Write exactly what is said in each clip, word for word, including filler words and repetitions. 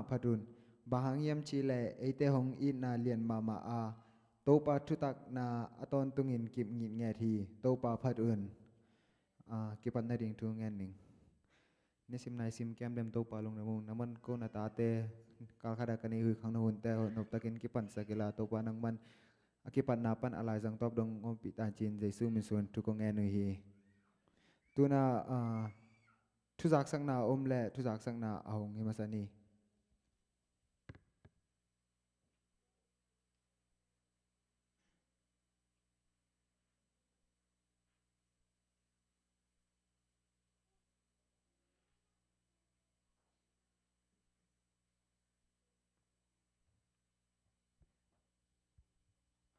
phat un. Bang hang hiam cih leh eite hong itna lian mahmah a, Topa thutakna a tawntungin kip ngitnget hi. Topa phat un. Ah, kipatna ding thu ngen ning. Nisim naisim kiam dem Topa lungdam ung. Nangman ko na tate kalkhat a ka neih uh hi khangno hunte noptakin kipansak inla, Topa nangman a kipatna pan a laizang tawp dong ompih ta in ci-in Jesu min suang thu kong ngen uh hi. Tu-in ah, ah, thuzaksakna a om leh thuzaksakna a hong hi masa ni.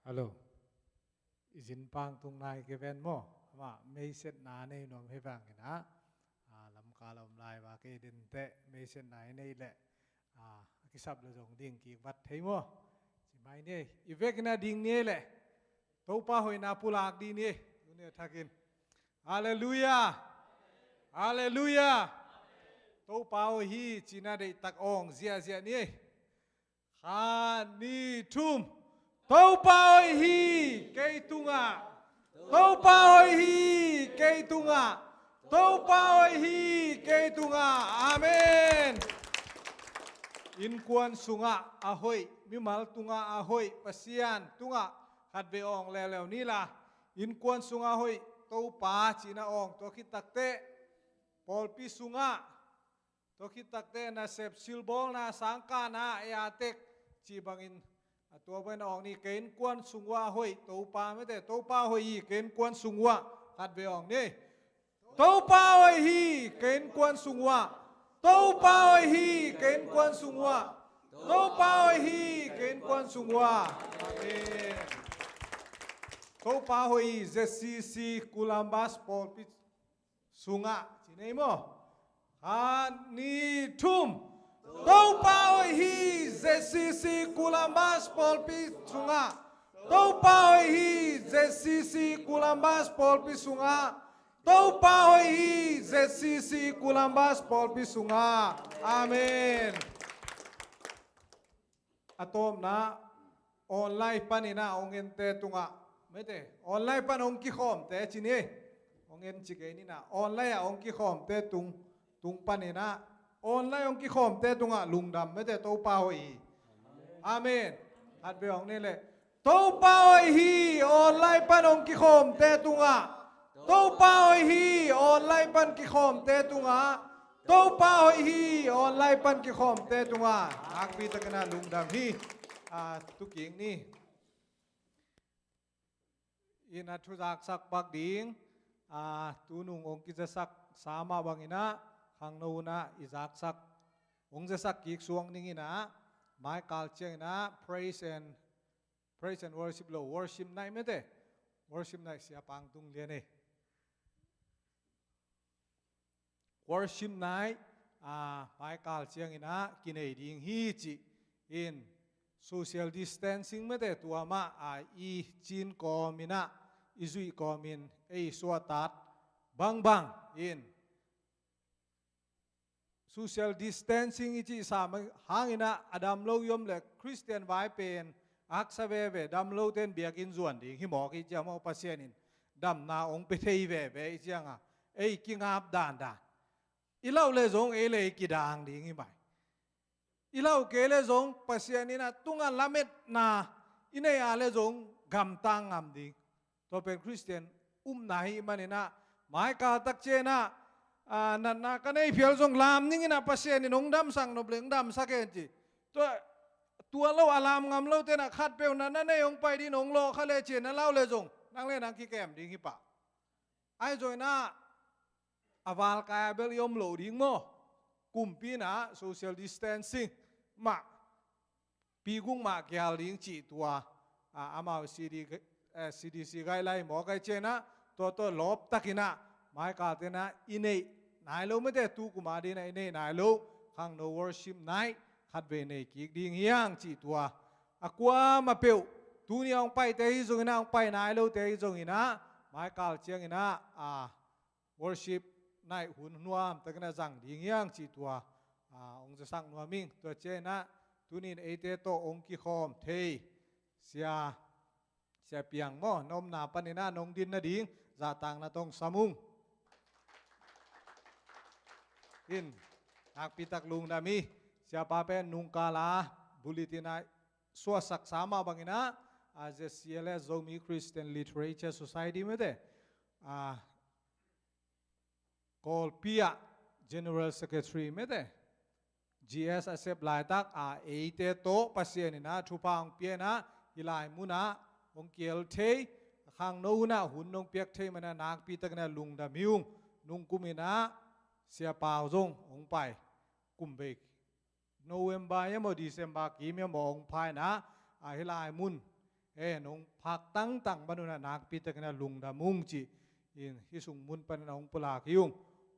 Hallo. I zin pang tung nai ke ven maw? Amah meisetna nei nuam hi vangin ah, ah, lamkal a om lai va kei dinteh meisetna i neih leh, ah, a kisap le zong ding kik vat thei maw? Ci mai ni. I vekin a ding ni leh Topa hoihna pulak ding ni. Tuni a thakin. Halleluiah. Halleluiah. Topa hoih hi cihna deihtak awng ziahziah ni. Khat, nih, thum. Topa hoih hi kei tungah. Topa hoih hi kei tungah. Topa hoih hi kei tungah. Amen. Innkuan sungah a hoih, mimal tungah a hoih, Pasian tungah khatvei awng leuleu ni la. Innkuan sungah a hoih Topa cihna awng, tua khit takteh pawlpi sungah, tua khit takteh nasep, silbawlna, sangkahna, ei a tek cih bangin, a tua bangin a awng ni. Kei innkuan sung uah a hoih Topa, mete, Topa hoih hi kei innkuan sung uah. Khatvei awng ni. Topa hoih hi kei innkuan sung uah. Topa hoih hi kei innkuan sung uah. Topa hoih hi kei innkuan sung uah. Amen. Topa hoih hi Z C C Columbus pawlpi sungah, ci ni maw? Khat, nih, thum. Topa hoih hi Z C C Columbus pawlpi sungah. Topa hoih hi Z C C Columbus pawlpi sungah. Topa hoih hi Z C C Columbus pawlpi sungah. Amen. A tawpna, online panin ah hong ente tungah, mete, online pan hong kikhawmte ci ni. Hong en ci kei ni na, online ah hong kikhawmte tung, tung panin ah, online hong kikhawmte tungah lungdam, mete, Topa hoih hi. Amen. Khatvei hong ni leh. Topa hoih hi online pan hong kikhawmte tungah. Topa hoih hi online pan kikhawmte tungah. Topa hoih hi online pan kikhawmte tungah. Nakpi takin ah lungdam hi. Ah, tu kik ni. In a thuzaksak pak ding, ah, tunung hong kizasak sa mah bangin ah, khangno un ah i zaksak, hong zasak kik suak ning in ah, mai kal ciangin ah praise and, praise and worship lo, worship night, mete, worship night, sia pang tung lian e. Worship night, ah, mai kal ciangin ah kinei ding hi ci-in, social distancing, mete, tua mah, ah, i cin kawmin ah, i zuih kawmin ei suahtak bangbang in, social distancing i cihsa hangin ah a dam lo i om leh Khristian vai pen a haksa veve, dam lote in biakinn zuan ding hi mawk i ciang maw, Pasian in damna hong pia thei veve i ciang a, ei kingap dandan. I lauh leh zong ei leh ei kidang ding hi mai. I lauh kei leh zong Pasian in ah tungah lametna i neih a leh zong gamtang ngam ding. Tua pen Khristian upna hi manin ah, mai kal tak ciangin ah, ah, natna ka nei phial zong lam ning in ah, Pasian in hong damsak nop leh hong damsak hen ci. Tua, tua lo a lam ngam lote in ah khatpeuh natna nei hong pai ding in hong lawh kha leh ci-in a lauh leh zong nang leh nang kikem ding hi pah. Ahi zongin ah, a valkai a bel i om loh ding maw? Kumpi in ah social distancing mah, pi guk mah kihal ding cih tua, ah, amau C D, eh, C D C guideline mawk ahih ciangin ah, tua, tua lawp takin ah, mai kalte in ah i neih nai lo, mete, tu kum a ding in ah i neih nai lo khangno worship night khatvei nei kik ding hi hang cih tua. A kuamah peuh, tuni a hong paite hi zongin ah, hong pai nai lote hi zongin ah, mai kal ciangin ah, ah, worship night hun nuam takin a zang ding hi hang cih tua ah, hong zasak nuam ing. Tua ciangin ah tuni in eite tawh hong kikhawm thei Sia, Sia Piang maw, na omna panin ah nong din nading zahtakna tawh hong sam ung. In, nakpi tak lungdam hi. Siapa pen nungkala bulletin ah suahsaksa mah bangin ah, ah, Z C L S, Zomi Christian Literature Society mete, ah, Kawlpi ah General Secretary mete, G S a sep laitak ah eite tawh Pasian in ah thupha hong pia in ah hih lai mun ah hong kihel thei, khangno hun ah hun hong piak thei manin ah nakpi takin ah lungdam hi ung. Nung kum in ah Sia Pau zong hong pai, kum bei November ia maw, December kim ia maw hong pai in ah, ah, hih lai mun en hong phak tangtang man un ah nakpi takin ah lungdam ung ci-in hih sung mun panin ah hong pulak hi ung.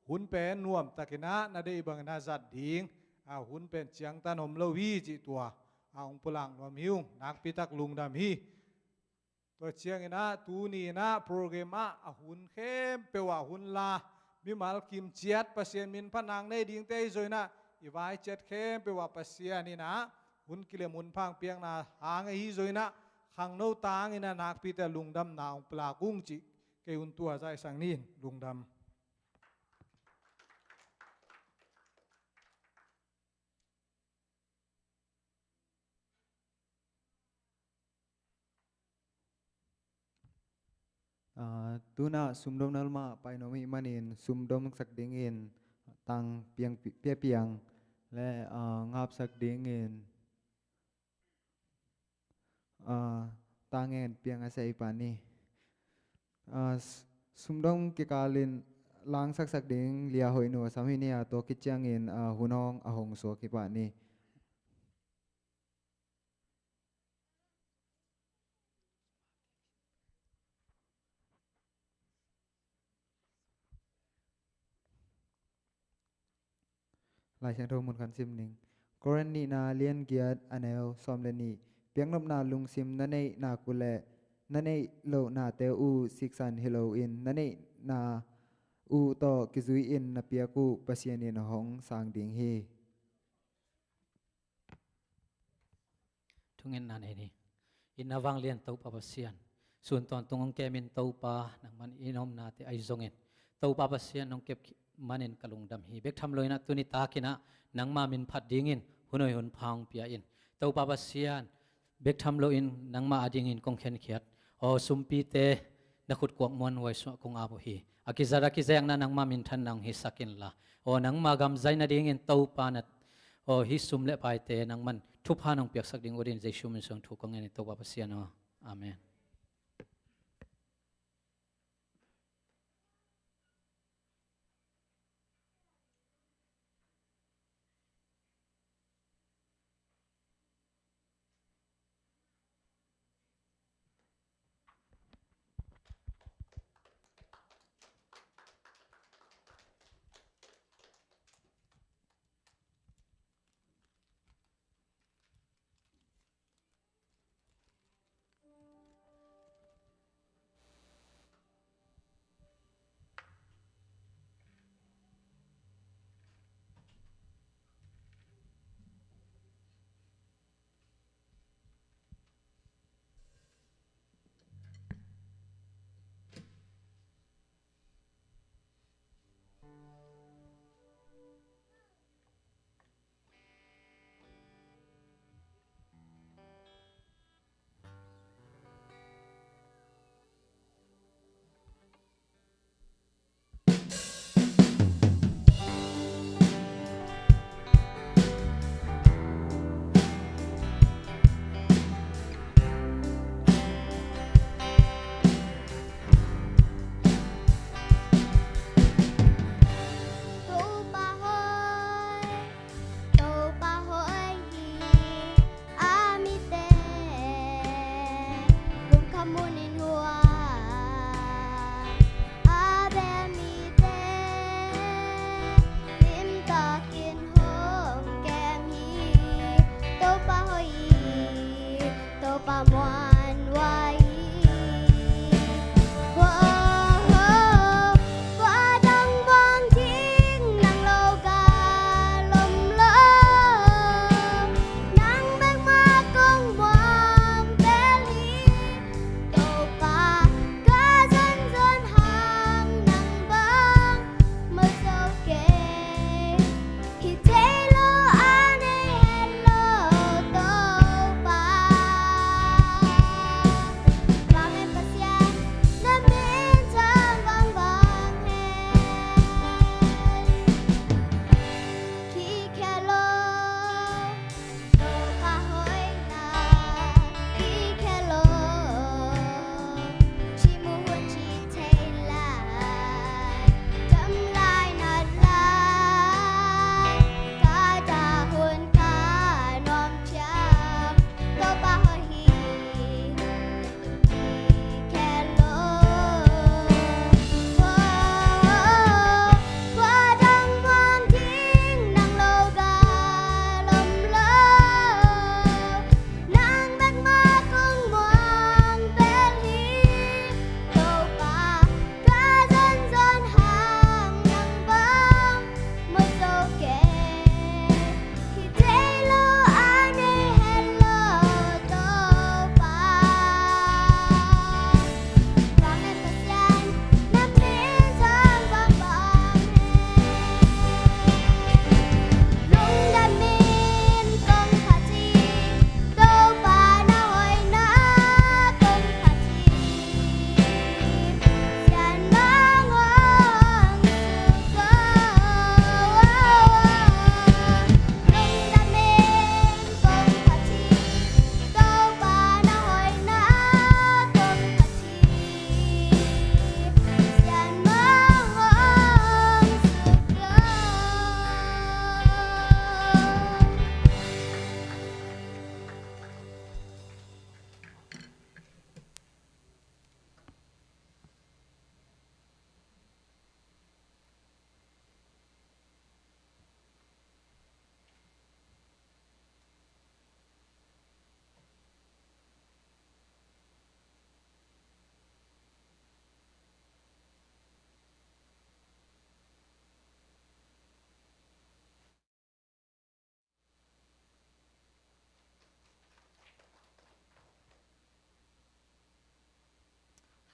Hun pen nuam takin ah na deih bangin ah zat ding, ah, hun pen ciangtan om lo hi cih tua, ah, hong pulak nuam hi ung. Nakpi tak lungdam hi. Tua ciangin ah tuni in ah program ah a hun khempeuh ah hun la, mimal kim ciat Pasian min phat nang nei dingte ahi zongin ah, i vai ciat khempeuh ah Pasian in ah hun kilem hun pha hong piakna hang ahi zongin ah, khangno tangin ah nakpi tak lungdamna hong pulak ung cih kei hun tua zaisang ni. Lungdam. Ah, tu-in ah sumdom na lamah pai nuam ahih manin sumdom sak dingin Tang Piang, Pia Piang le, ah, ngapsak dingin, ah, Tang En Piang a sei pa ni. Ah, s-, sumdom kikalin langsaksak ding Lia Hoih Nu a sam hi ni a, tua khit ciangin, ah, hun hong a hong suak hi pah ni. Lai Siangtho mun khat sim ning. Korin nihna lian giat a neu sawm le nih. Piaknopna lungsim na neih nak uh leh na neih lohnate uh siksan hi loin na neihna uh tawh kizui-in na piak uh Pasian in hong sang ding hi. Thungetna nei ni. Itna vanglian Topa Pasian, sun tawntung hong kemin Topa, nangman i omnate ahi zongin Topa Pasian hong kep manin ka lungdam hi. Bek tham loin ah tuni takin ah nangma min phat dingin hun hoih hun pha hong pia in. Topa Pasian, bek tham loin nangma adingin kong khenkhiat, aw, sumpite na khut kuak muanhuai sungah kong ap uh hi. A kizat a kizekna nangma minthanna hong hisak inla, aw, nangma gam zai nadingin Topa na, aw, hih sum le paite nangman thupha nong piaksak ding uh dingin Jesu min suang thu kong ngen hi Topa Pasian aw. Amen.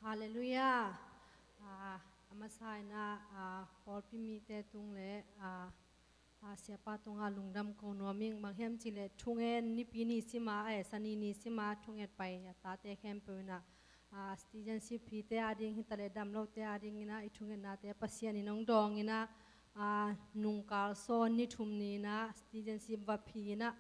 Halleluiah. A, a masa in ah, a, pawlpi mite tung le, a, a, siapa tungah lungdam ko nuam ing. Bang hiam cih leh thungen nipi ni sim a, eh, Sani ni sim a thunget pai a tate khempeuh in ah, a, citizenship hite ading hi ta leh damlote ading in ah i thungetnate Pasian in hong dawng in ah, a, nungkal sawn ni thum ni in ah citizenship va phi in ah,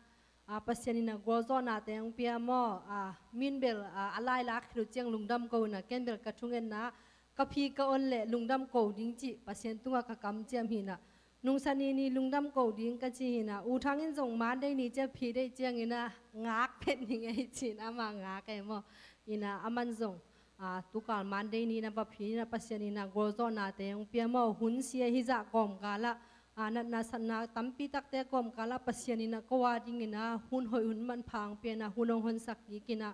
a, Pasian in ah gualzawhnate hong pia maw. A, min bel, a, a lailak khit uh ciang lungdam ko in ah, ken bel ka thungetna ka phi ka on leh lungdam ko ding cih Pasian tungah ka kamciam hi in ah, nung Sani ni lungdam ko ding ka ci hi in ah, U Thang in zong Monday ni ciang phi deih ciangin ah ngak phet ning ei ci in ah, amah ngak ei maw. In ah aman zong, a, tukal Monday ni in ah va phi in ah, Pasian in ah gualzawhnate hong pia maw. Hun sia hi zah kawmkal ah, a, natna satna tampi takte kawmkal ah Pasian in ah ko ading in ah hun hoih hun manpha hong pia in ah, hun hong honsak kik in ah,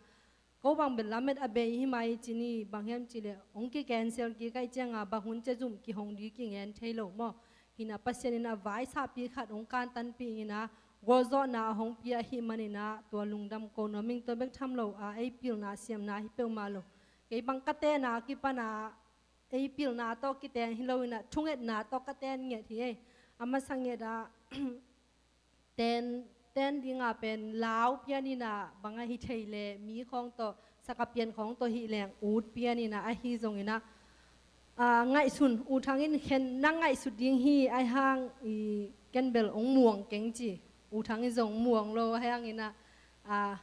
ko bang bel lamet a bei hi mai ci ni. Bang hiam cih leh hong ki-cancel kik ahih ciang a, bang hun ciang zong kihong ding kingen thei lo maw. Hi in ah Pasian in ah vaisakpi khat hong kantanpih in ah gualzawhna a hong pia ahih man in ah tua lungdam ko nuam ing. Tua bek tham lo a, ei pilna siamna hi peuhmah lo. Kei bang ka tenna a kipan a, ei pilna tawh kiten hi lo in ah, thungetna tawh ka ten ngiat hi ei. A masa ngiat ah, ten, ten ding a pen lau pian in ah, bang a hi thei leh mi khawng tawh, sakapian khawng tawh hih leng ut pian in ah, ahi zongin ah, a, ngaihsun, U Thang in khen na ngaihsut ding hi, ahih hang i ken bel hong muang keng ci. U Thang in zong muang lo, ahih hangin ah, a,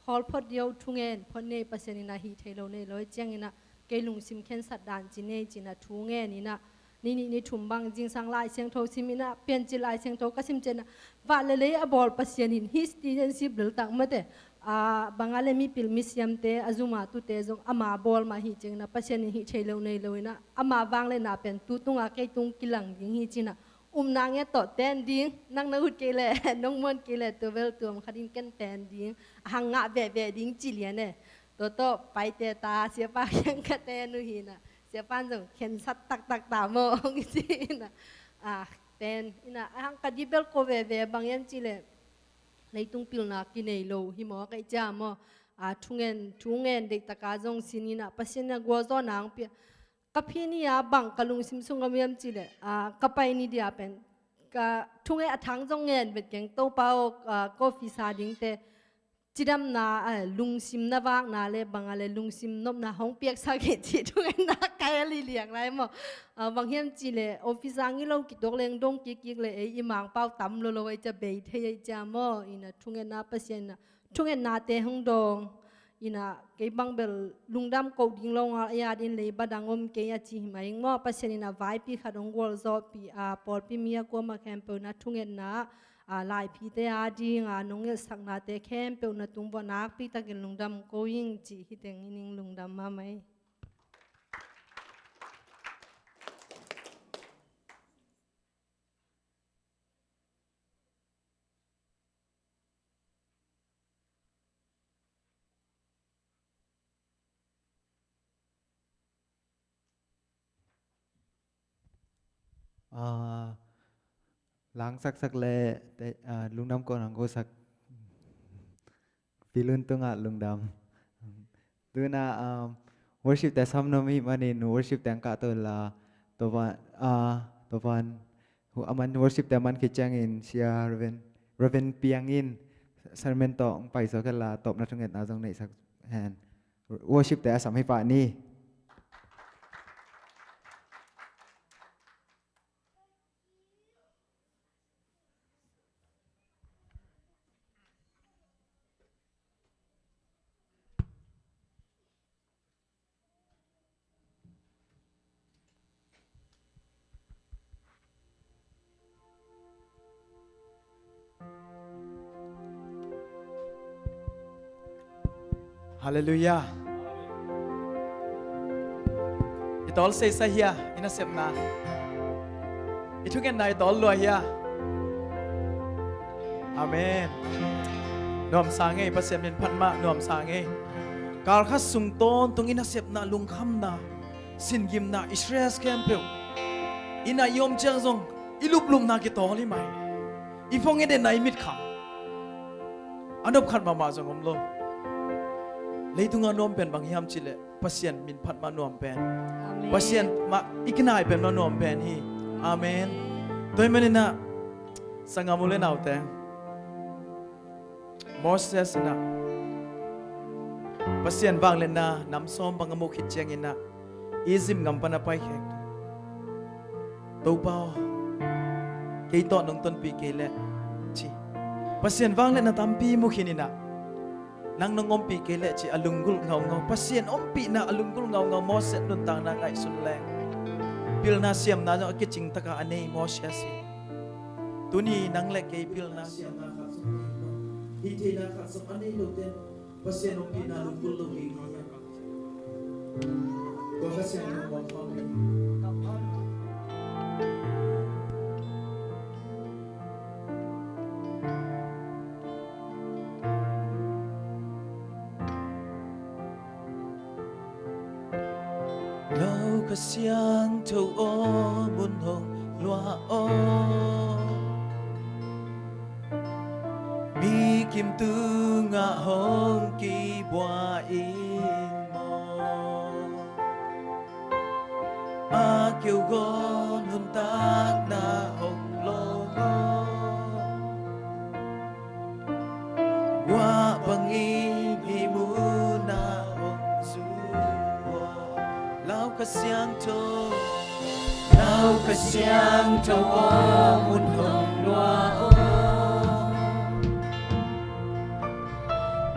khawl phot ding uh, thungen phot ni ei, Pasian in ah hih thei lo nei lo ahih ciangin ah, kei lungsim khensat dan ci ni ei ci in ah thungen in ah, ni nih ni thum bang zingsang Lai Siangtho sim in ah, Piancil Lai Siangtho ka sim ciangin ah, vat le lei a bawl Pasian in hih citizenship lel tak mate, a, bang a leh mipil misiamte, a zuma tute zong ama bawl mah hi ciangin ah, Pasian in hih thei lo nei lo in ah, ama vangliatna pen tu tung a kei tung kilang ding hi ci in ah, upna ngiat tawh ten ding, nang na ut kei leh, nong muan kei leh, tua bel tuam khat in ken ten ding, a hang ngah veve ding ci lian e. Tua tawh paite ta, siapa kiang ka ten uh hi in ah, siapa in zong khensat taktak ta maw hong ci in ah, a, ten in ah, a hang ka dibel ko veve, bang hiam cih leh leitung pilna kinei lo hi maw, ka i cia maw. A, thungen, thungen deihtak a zong sin in ah, Pasian in ah gualzawhna hong pia. Ka phi ni a bang ka lungsim sung om hiam cih leh, a, ka pai ni dia pen, ka thungen a thang zong ngen vet keng, Topa aw, a, ka office a dingte cidamna, a, lungsim na vakna le bang a leh lungsim nopna hong piaksak hi cih thungetna ka hel hi liang lai maw. A, bang hiam cih leh office a ngilo kituak leng dong kikkik leh ei i Mangpau tam lolo ei cia, bei thei ei cia maw. In ah thungetna Pasian in ah thungetnate hong dawng in ah, kei bang bel lungdam ko ding lo ngal a, ei ading leiba dang om kei a ci hi mai ing maw. Pasian in ah vaipi khat hong gualzawhpih a, pawlpi mi a kuamah khempeuh in ah thungetna, a, laiphite ading a nong ngetsaknate khempeuh na tung vawh nakpi takin lungdam ko ing cih hi teng hi ing. Lungdam mahmah ei. A, langsaksak le, te, a, lungdam ko nang ko sak Pi Lun tungah lungdam. Tu in ah, um, worship te sam nuam ahih manin worship te hong kahto inla, tua ban, ah, tua ban, hu-, a man worship te a man khit ciangin Sia Reverend, Reverend Piang in sermon tawh hong pai suak inla, tawpna thungetna zong neihsak hen. Worship te a sam hi pah ni. Halleluiah. I tawl seisa hia, i nasepna, i thungetna i tawl lua hia? Amen. Nuamsa ngei, Pasian min phat mah, nuamsa ngei. Kal khat sung tawntung i nasepna, lungkhamna, singimna, i stress khempeuh, i nai i om ciang zong i luplupna kitawl hi mai. I phone i denna i mitkhang a nop khat mahmah zong om lo. Leitunga nuam pen bang hiam cih leh Pasian min phat mah nuam pen. Amen. Pasian mah i kinai pen mah nuam pen hi. Amen. Tua ahih manin ah, sanggam u le naute, Moses in ah Pasian vangliatna nam sawm bang a muh khit ciangin ah, Egypt gam pan a paikhia, "Topa aw, kei tawh nong tonpih kei leh," ci. Pasian vangliatna tampi mu khin in ah, "Nang nong ompih kei leh," ci a lunggulh ngaungau. Pasian ompihna a lunggulh ngaungau Moses nuntakna ngaihsun leng, pilna siamna zong a kicing taka a nei Moses hi. Tuni nang le kei pilna siamna khat zong a nei lo, hih theihna khat zong a nei lo ten Pasian ompihna lunggulh lo ding hi. Tua Kha Siangtho muang khawm ni. Lo Kha Siangtho aw, mun hong luah aw. Mi kim tungah hong kibua in maw? A keuhgawn nuntakna hong lawng aw. Guah bangin hih munah hong zu aw. Lo Kha Siangtho, Lo Kha Siangtho aw, mun hong luah aw.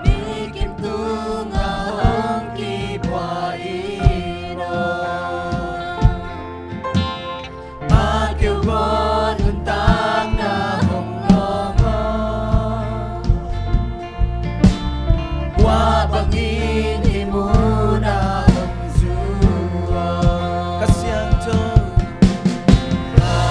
Mi kim tungah hong kibua in aw. A keuhgawn nuntakna hong lawng aw. Guah bangin hih munah hong zu aw. Kha Siangtho, Kha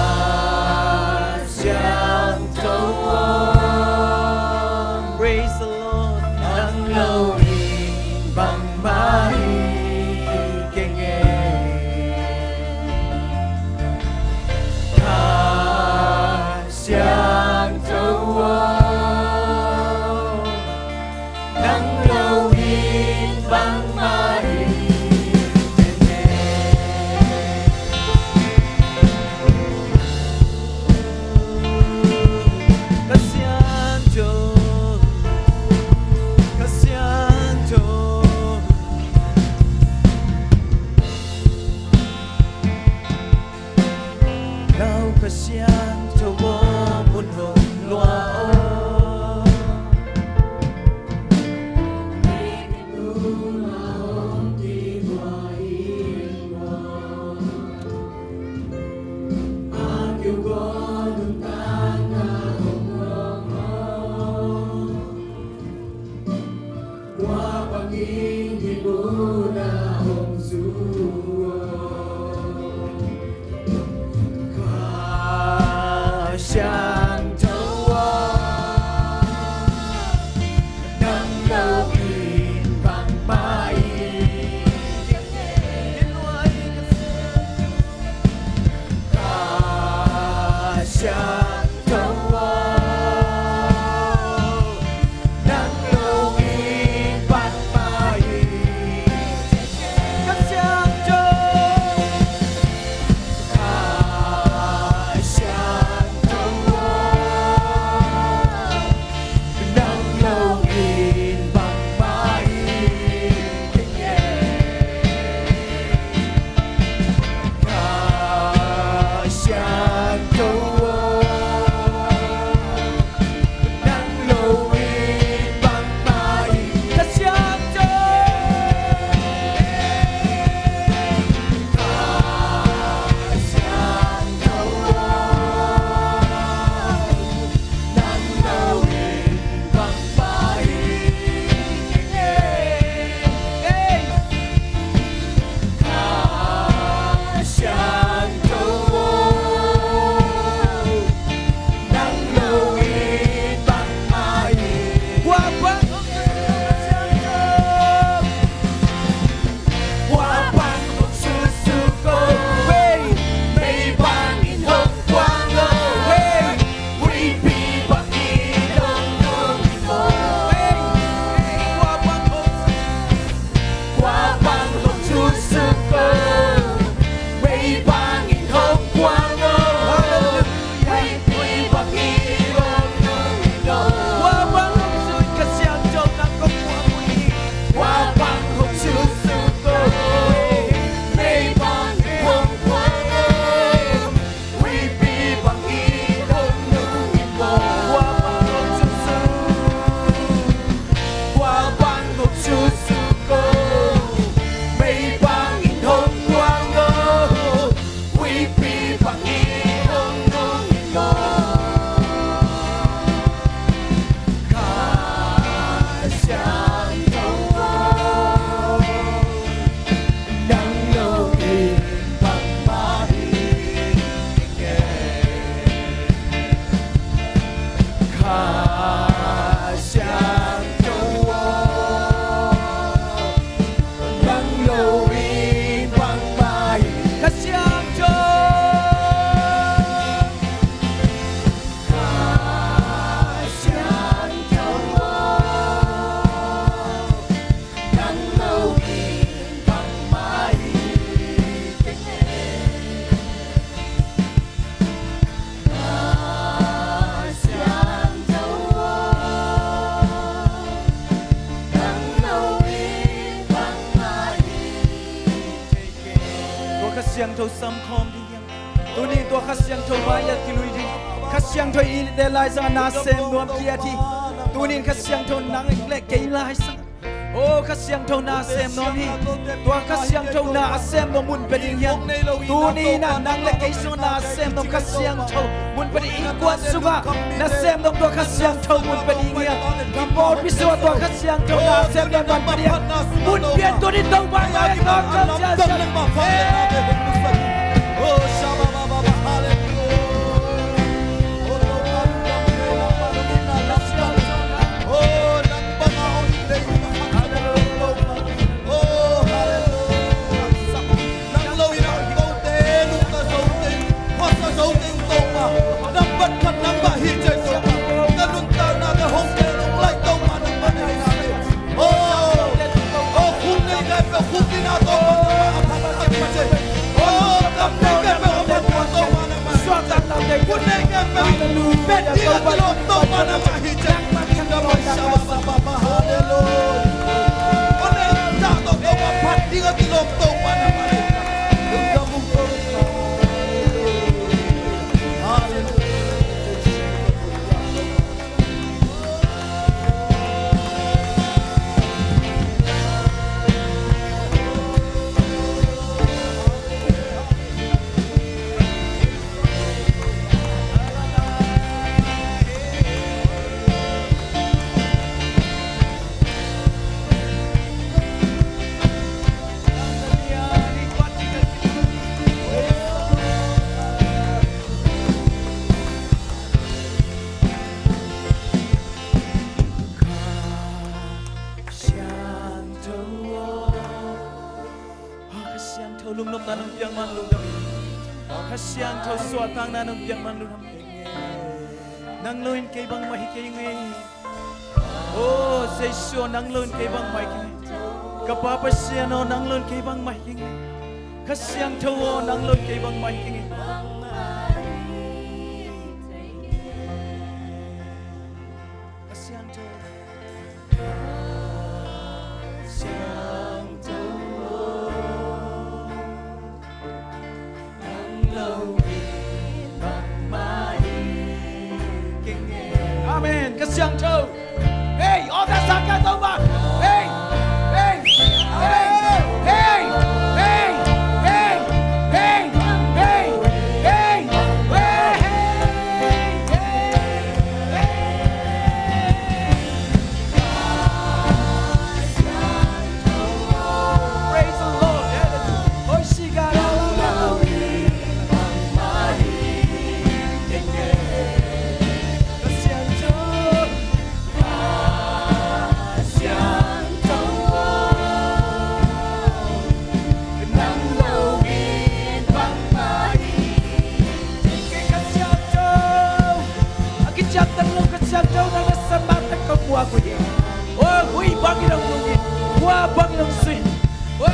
Siangtho aw. Praise the Lord. Nang lo in bangmah hi kei ngei. Kha Siangtho aw, nang lo in bangmah hi kei ngei. Kha Siangtho, Kha Siangtho. Lo Kha Siangtho aw, mun hong luah aw. Guah bangin hih munah hong zu aw. Kha Siangtho aw, nang lo in bangmah hi kei ngei. Kha Siangtho aw, nang lo in bangmah hi. Kha Siangtho, Kha Siangtho aw, nang lo in bangmah hi. Kha Siangtho aw, Siangtho sam khawm ding hiam? Tuni tua Kha Siangtho mai-ah kilui ding. Kha Siangtho i itte lai zongah na sem nuam kei hi. Tuni in Kha Siangtho nang le kei lai zongah, o, Kha Siangtho na sem nuam hi. Tua Kha Siangtho na a sem nuam mun pia ding hiam? Tuni in ah nang le kei sungah na sem nuam Kha Siangtho mun pia ding. Innkuan sungah na sem nuam tua Kha Siangtho mun pia ding hiam? I pawlpi sungah tua Kha Siangtho na sem nuam mun pia ding hiam? Mun pian tuni Topa in. Nang lo in a kote, lungka zo teng, khuasa zo teng Topa, nang bat khat nang mah hi cih Topa, ka nuntakna ka hong teng hong laih Topa nang mah na hi na teng. Oh, oh, khuk nei kai peuh khuk ding a Topa nang mah a phat a phat cih. Oh, kam nei kai peuh a phat a phat Topa nang mah hi cih. Khuk nei kai peuh bet ding a kilawm Topa nang mah hi cih. Hallelujah. Kha Siangtho, lungnopna nong piak man lungdam ing. Kha Siangtho suahtakna nong piak man lungdam ing. Nang lo in kei bangmah hi kei ing ei. O Jesu aw, nang lo in kei bangmah hi kei ing ei. Ka Pa Pasian aw, nang lo in kei bangmah hi kei ing ei. Kha Siangtho aw, nang lo in kei bangmah hi kei ing ei. Kha Siangtho. Kha Siangtho aw. Amen. Kha Siangtho. Hey, all that sang ka Topa. Hey, hey, hey, hey. Praise the Lord. Hallelujah. Kha Siangtho, a kiciamteh lo Kha Siangtho, nang na sa mah tak ka kua kua hi. O, hui bangin hong nungin, kua bangin hong suin. Oi.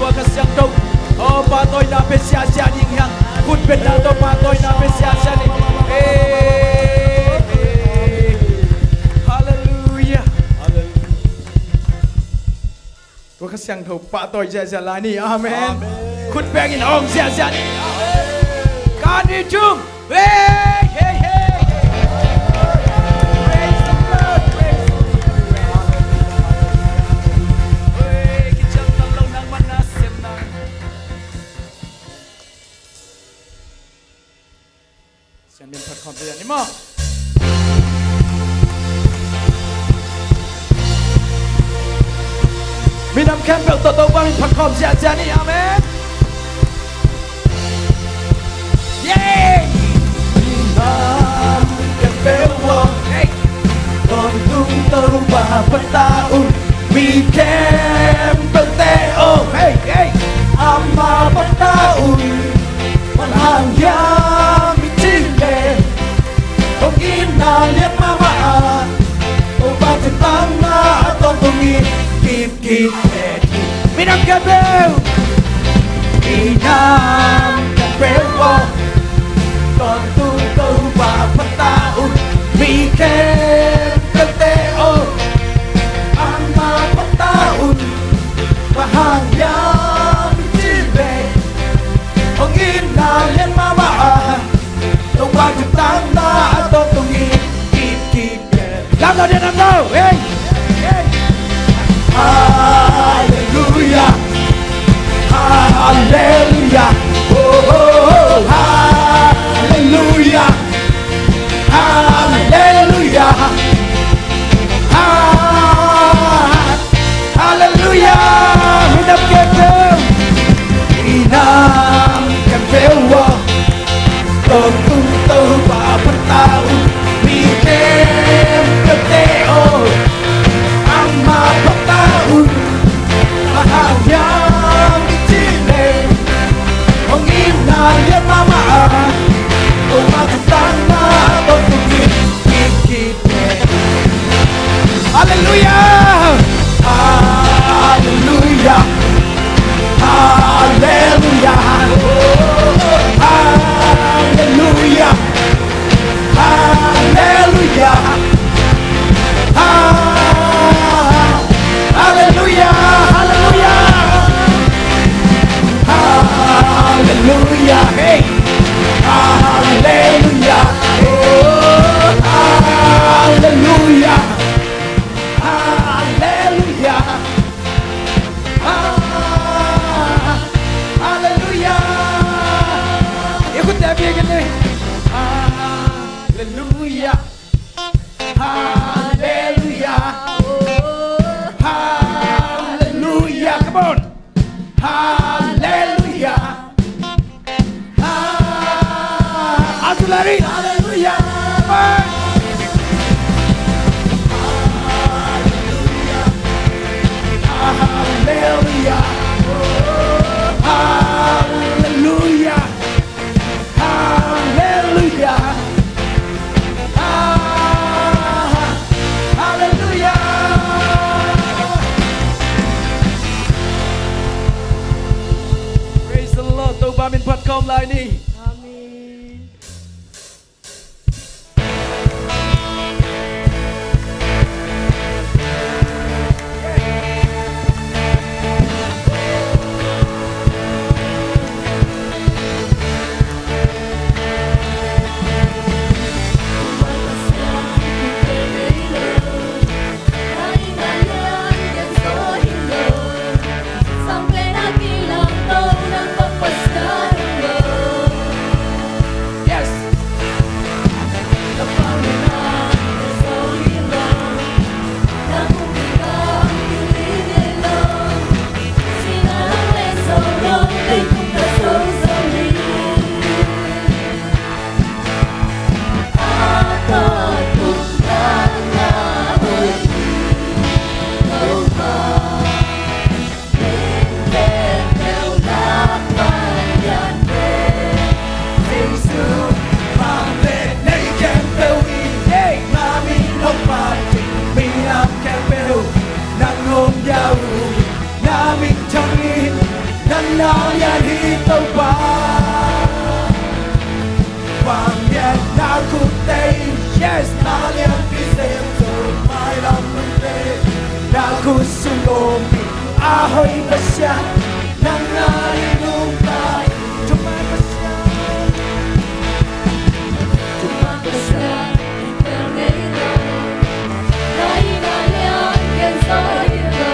Tua Kha Siangtho, oh, pahtawina pia siasia ding hiang. Khut bengna tawh pahtawina pia siasia ding. Hey, hey. Hallelujah. Hallelujah. Tua Kha Siangtho pahtawi ziahziah lai ni. Amen. Amen. Khut bengin awng ziahziah ni. Amen. Khat, nih, thum. Hey, hey, hey. Praise the Lord, praise the Lord. Hey, kiciamteh lo nangmah na sem na. Sian min phat khawm te ni maw. Minam khempeuh tawh Topa min phat khawm ziahziah ni. Amen. Yay! Minam khempeuh aw, hey! Tawntung Topa phat ta un. Mi khempeuhte aw, hey, hey! Amah phat ta un. Bang hang hiam i cih leh, hong itna lian mahmah a, Nam khempeuh, i nam khempeuh aw, tawntung Topa phat ta un. Mi khempeuhte aw, amah phat ta un. Bang hang hiam i cih leh, hong itna lian mahmah a, Topa thangtatna a tawntung hi, kip kip. Lam lo dia, lam lo. Hey, hey. Hallelujah. Hallelujah. Oh, oh, oh. Hallelujah. Hallelujah. Ha-, Hallelujah. Mi nam khempeuh, i nam khempeuh aw, tawntung Topa phat ta un. Mi khempeuhte aw, amah phat ta un. Bang hang hiam i cih leh, hong itna lian mahmah a, Topa thangtatna a tawntung hi, kip kip. Hallelujah. Hallelujah. Hallelujah. Hallelujah. Hallelujah. Ha-, Hallelujah. Hallelujah. Hallelujah. Hey. Hallelujah. Oh, hallelujah. Hallelujah. Ha-, Hallelujah. Ikut dia biar gini. Hallelujah. Hallelujah. Hallelujah. Come on. Hallelujah. Ha-, Asulari. Hallelujah. Come on. Hallelujah. Hallelujah. Hallelujah. Ah, hallelujah. Praise the Lord. Topa min phat khawm lai ni. Amen. Yes. Yes. Na lianpi sem zo mailam nungte, na khut sung om hi a hoi Pasian, nang na hi nungta. Thuman Pasian. Thuman Pasian, tel ngei lo. Na hi na lian gen zo hi lo.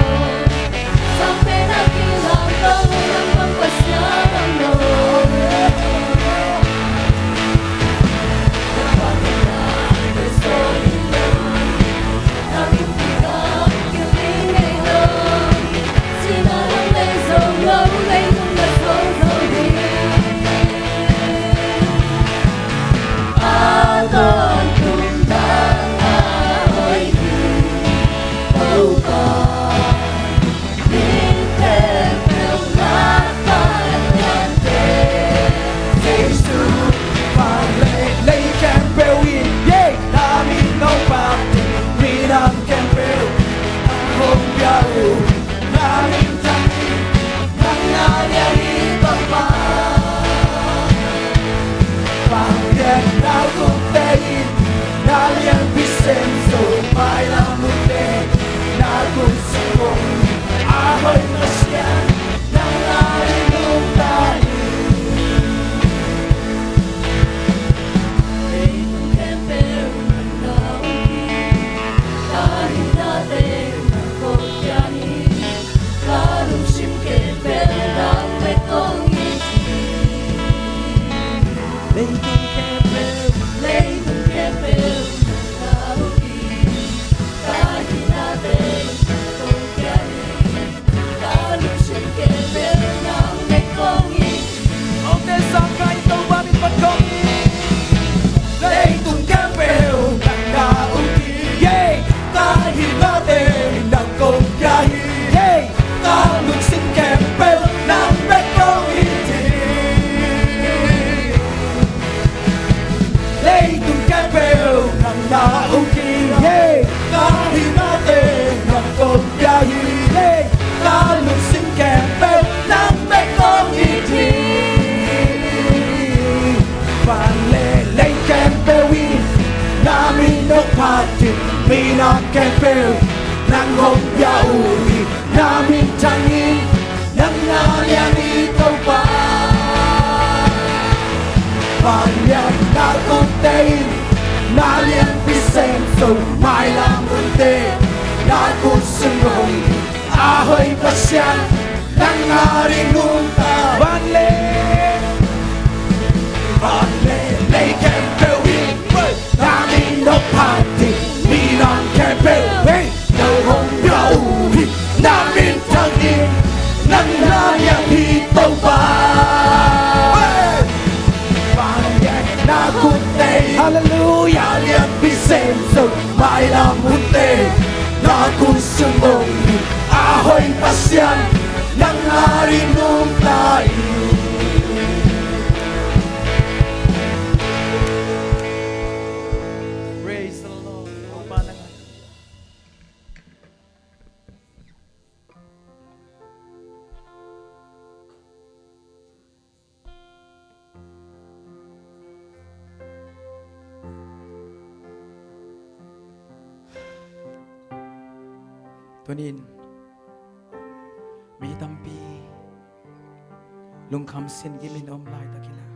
A kut sung hong hi a hoih Pasian, nang a ding nungta. Van le, van le lei khempeuh in na min hong phat hi. Minam khempeuh, hey, na hong pia uh hi. Na min thang in, nang na lian hi Topa. Hey! Vanglian na khutte, hallelujah, lianpi sem zo, mailam hunte na kut sung hong hi a hoih Pasian, nang a ding nungta hi. Praise the Lord. Tuni-in mi tampi lungkham sin gimin om laitakin ah,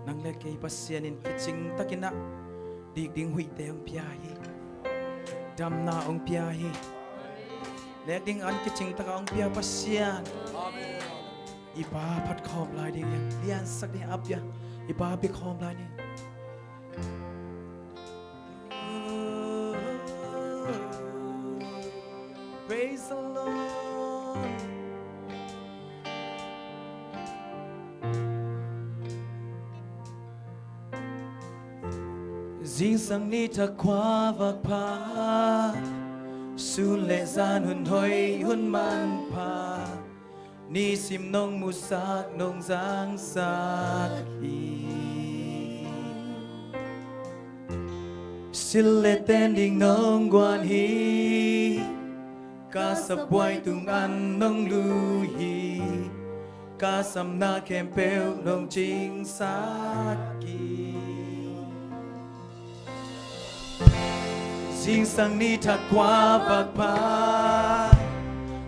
nang le kei Pasian in kicing takin ah dik ding huihte hong pia hi. Damna hong pia hi. Nek ding an kicing takah hong pia Pasian. I Pa phat khawm lai ding hi. Liansak ding a pia. I Pa pia khawm lai ding. Praise the Lord. Zingsang ni thak khua vak pha, sun le zan hun hoih hun manpha, nisim nong musak nong zangsak hi. Sil le ten ding nong guan hi. Ka sabuai tung an nong lui hi. Ka samna khempeuh nong cingsak hi. Zingsang ni thak khua vak pha,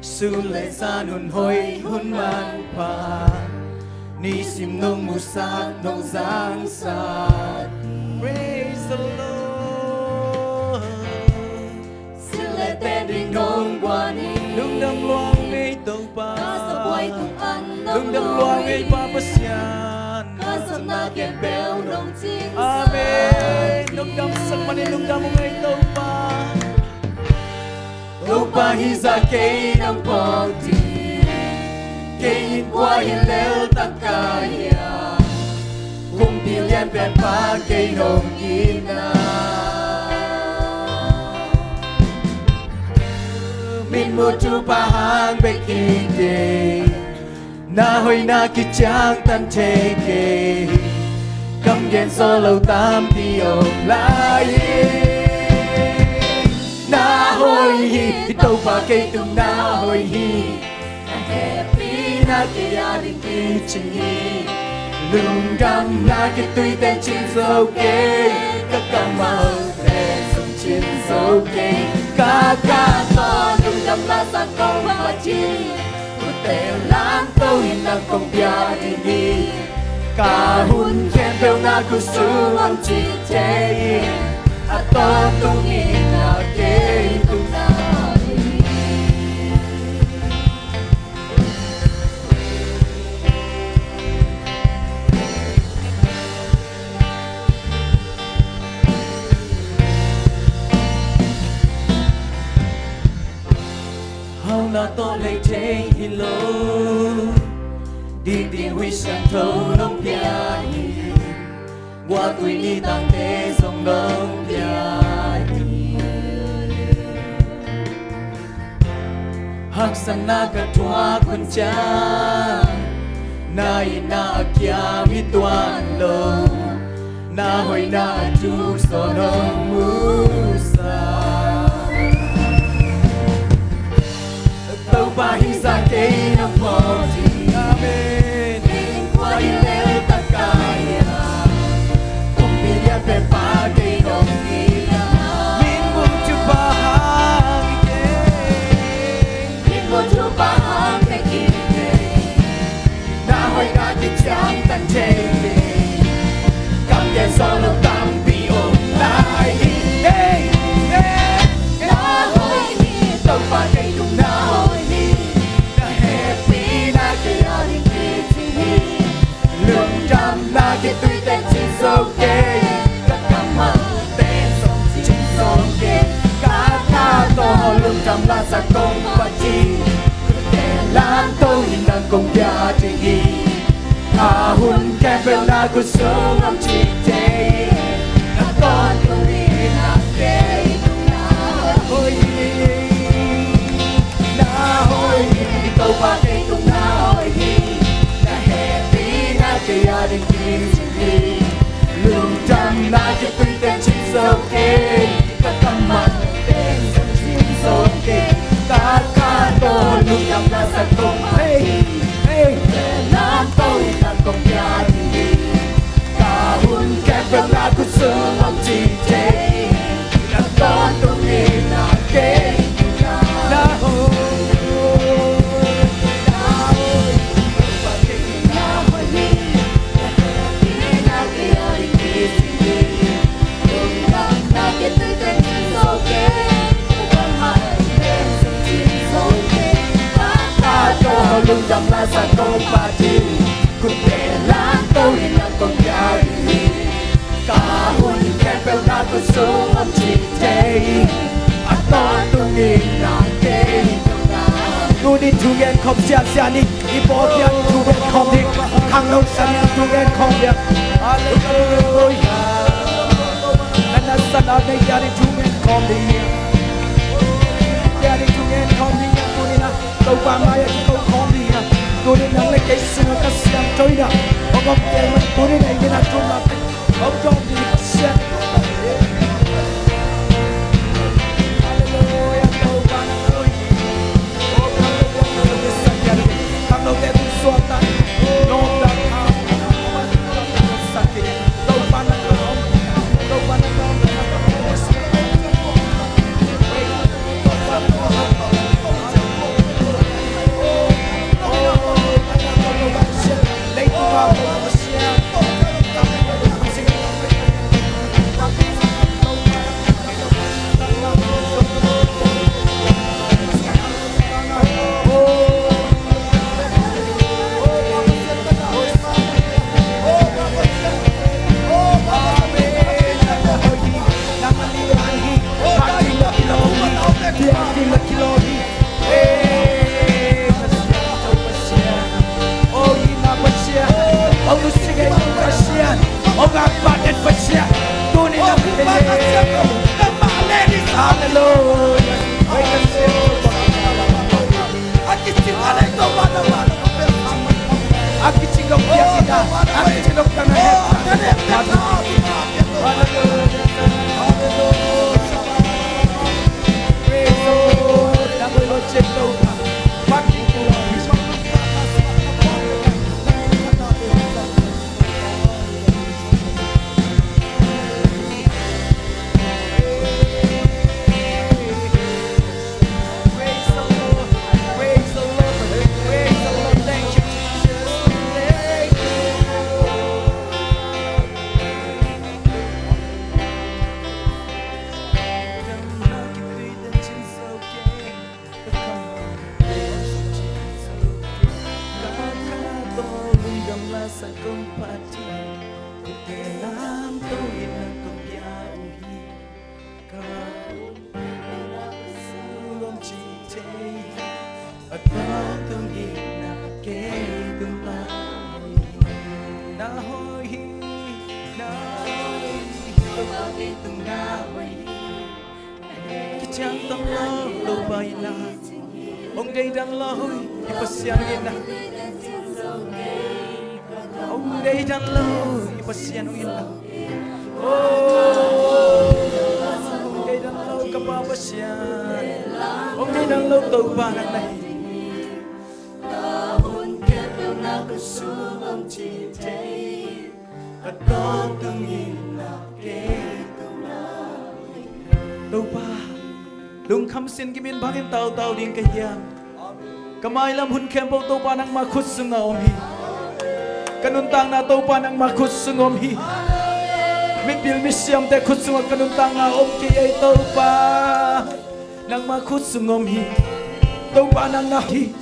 sun le zan hun hoih hun manpha, nisim nong musak nong zangsak. Praise the Lord. Sil le ten ding nong guan hi. Lungdam lua ung ei Topa. Ka sabuai tung an nong lui hi. Lungdam lua ung ei Pa Pasian. Ka samna khempeuh nong cingsak hi. Amen. Lungdam sak manin lungdam ung ei Topa. Topa hih zah kei nong phawk ding, kei in kua hi lel tak ka hiam? Kumpi lian pen Pa kei nong itna. Mitmuh thupha hang bek hi kei, na hoihna kiciangtan thei kei. Kam gen zaw lo tampi om lai hi. Na hoih hi, i Topa kei tung na hoih hi. Na hehpihna kei a ding kicing hi. Lungdamna kituite cin zo kei, ka kammalte zong cin zo kei. Ka ka tawh lungdamna sang kong phat hi. Khutte lamto in nang kong pia ding hi. Ka hun khempeuh na khutsung om cihte in, a tawntung in na kei tung na hoih hi. Hauhna tawh lei thei hi lo, dik ding huih siangtho nong pia hi. Guahtui ni tangte zong nong pia hi. Haksatna ka thuak hun ciang, na itna a kiam hi tuan lo. Na hoihna a thuk zaw nong musak. Topa hih zah kei nong phawk ding. Amen. Kei in kua hi lel tak ka hiam? Kumpi lian pen Pa kei nong itna. Mitmuh thupha hang hi kei. Mitmuh thupha hang bek hi kei. Na hoihna kiciangtan thei kei. Kam gen zaw lo tampi om lai hi. Hey, hey. Na hoih hi. kong pia ding hi. A hun khempeuh na khut sung om cih thei in, na tawntung in na kei tung na hoih hi. Na hoih hi, Topa kei tung na hoih hi. Na hehpihna kei a ding hi. Lungdamna kituite cin zo kei, ka kammal teng zong cin zo kei. Ka kha tawh lungdamna sa kong pia ding hi. Lamto in na kong pia ding hi. Ka hun khempeuh na khut sung om cih thei in, na tawntung in na kei tung na hoih. Na hoih hi, Topa kei tung na hoih hi. Lungdamna sa kong pia ding hi. Ka hun khempeuh na khut sung om cih thei in, a tawntung in na kei tung na. Tuni thu gen khawm siansian ni. I pawlpi ah thu gen khawm ding. Khangno sa ni, thu gen khawm ding. Halleluia. Na nasepna nei dia ding thu gen khawm ding. Dia ding thu gen khawm ding. Tuni na Topa mai ah kiko khawm ding. Tuni nang le kei sungah ka siangtho in ah, hong om kei mah. Tuni na i min a thum la, hong dawng ding Pasian. Halleluia. Topa nang hoih hi. Halleluia. A kicing lo piak in a, a kicing lo piak in a, praise the Lord. Praise the Lord. Praise the Lord. Praise the Lord. Thank you, Jesus. Thank you, Lord. Ka kha tawh lungdamna sa kong pia ding hi. Lamto in na kong pia uh hi. Ka hun khempeuh na khut sung om cih thei in, a tawntung in na kei tung na hoih hi. Na hoih hi, Topa kei tung na hoih hi. Kiciangtan lo Topa in na, hong deidan lo i Pasian in na, hong deidan lo i Pasian in na. Oh, hong deidan lo ka Pa Pasian, hong deidan lo Topa nang na hi. Topa, lungkham sin kimin bangin tautau ding ka hiam? Ka mailam hun khempeuh Topa nangmah khut sungah om hi. Ka nuntakna Topa nangmah khut sung om hi. Mipil misiamte khut sungah ka nuntakna om kei ei Topa. Nangmah khut sung om hi. Topa nang na hi.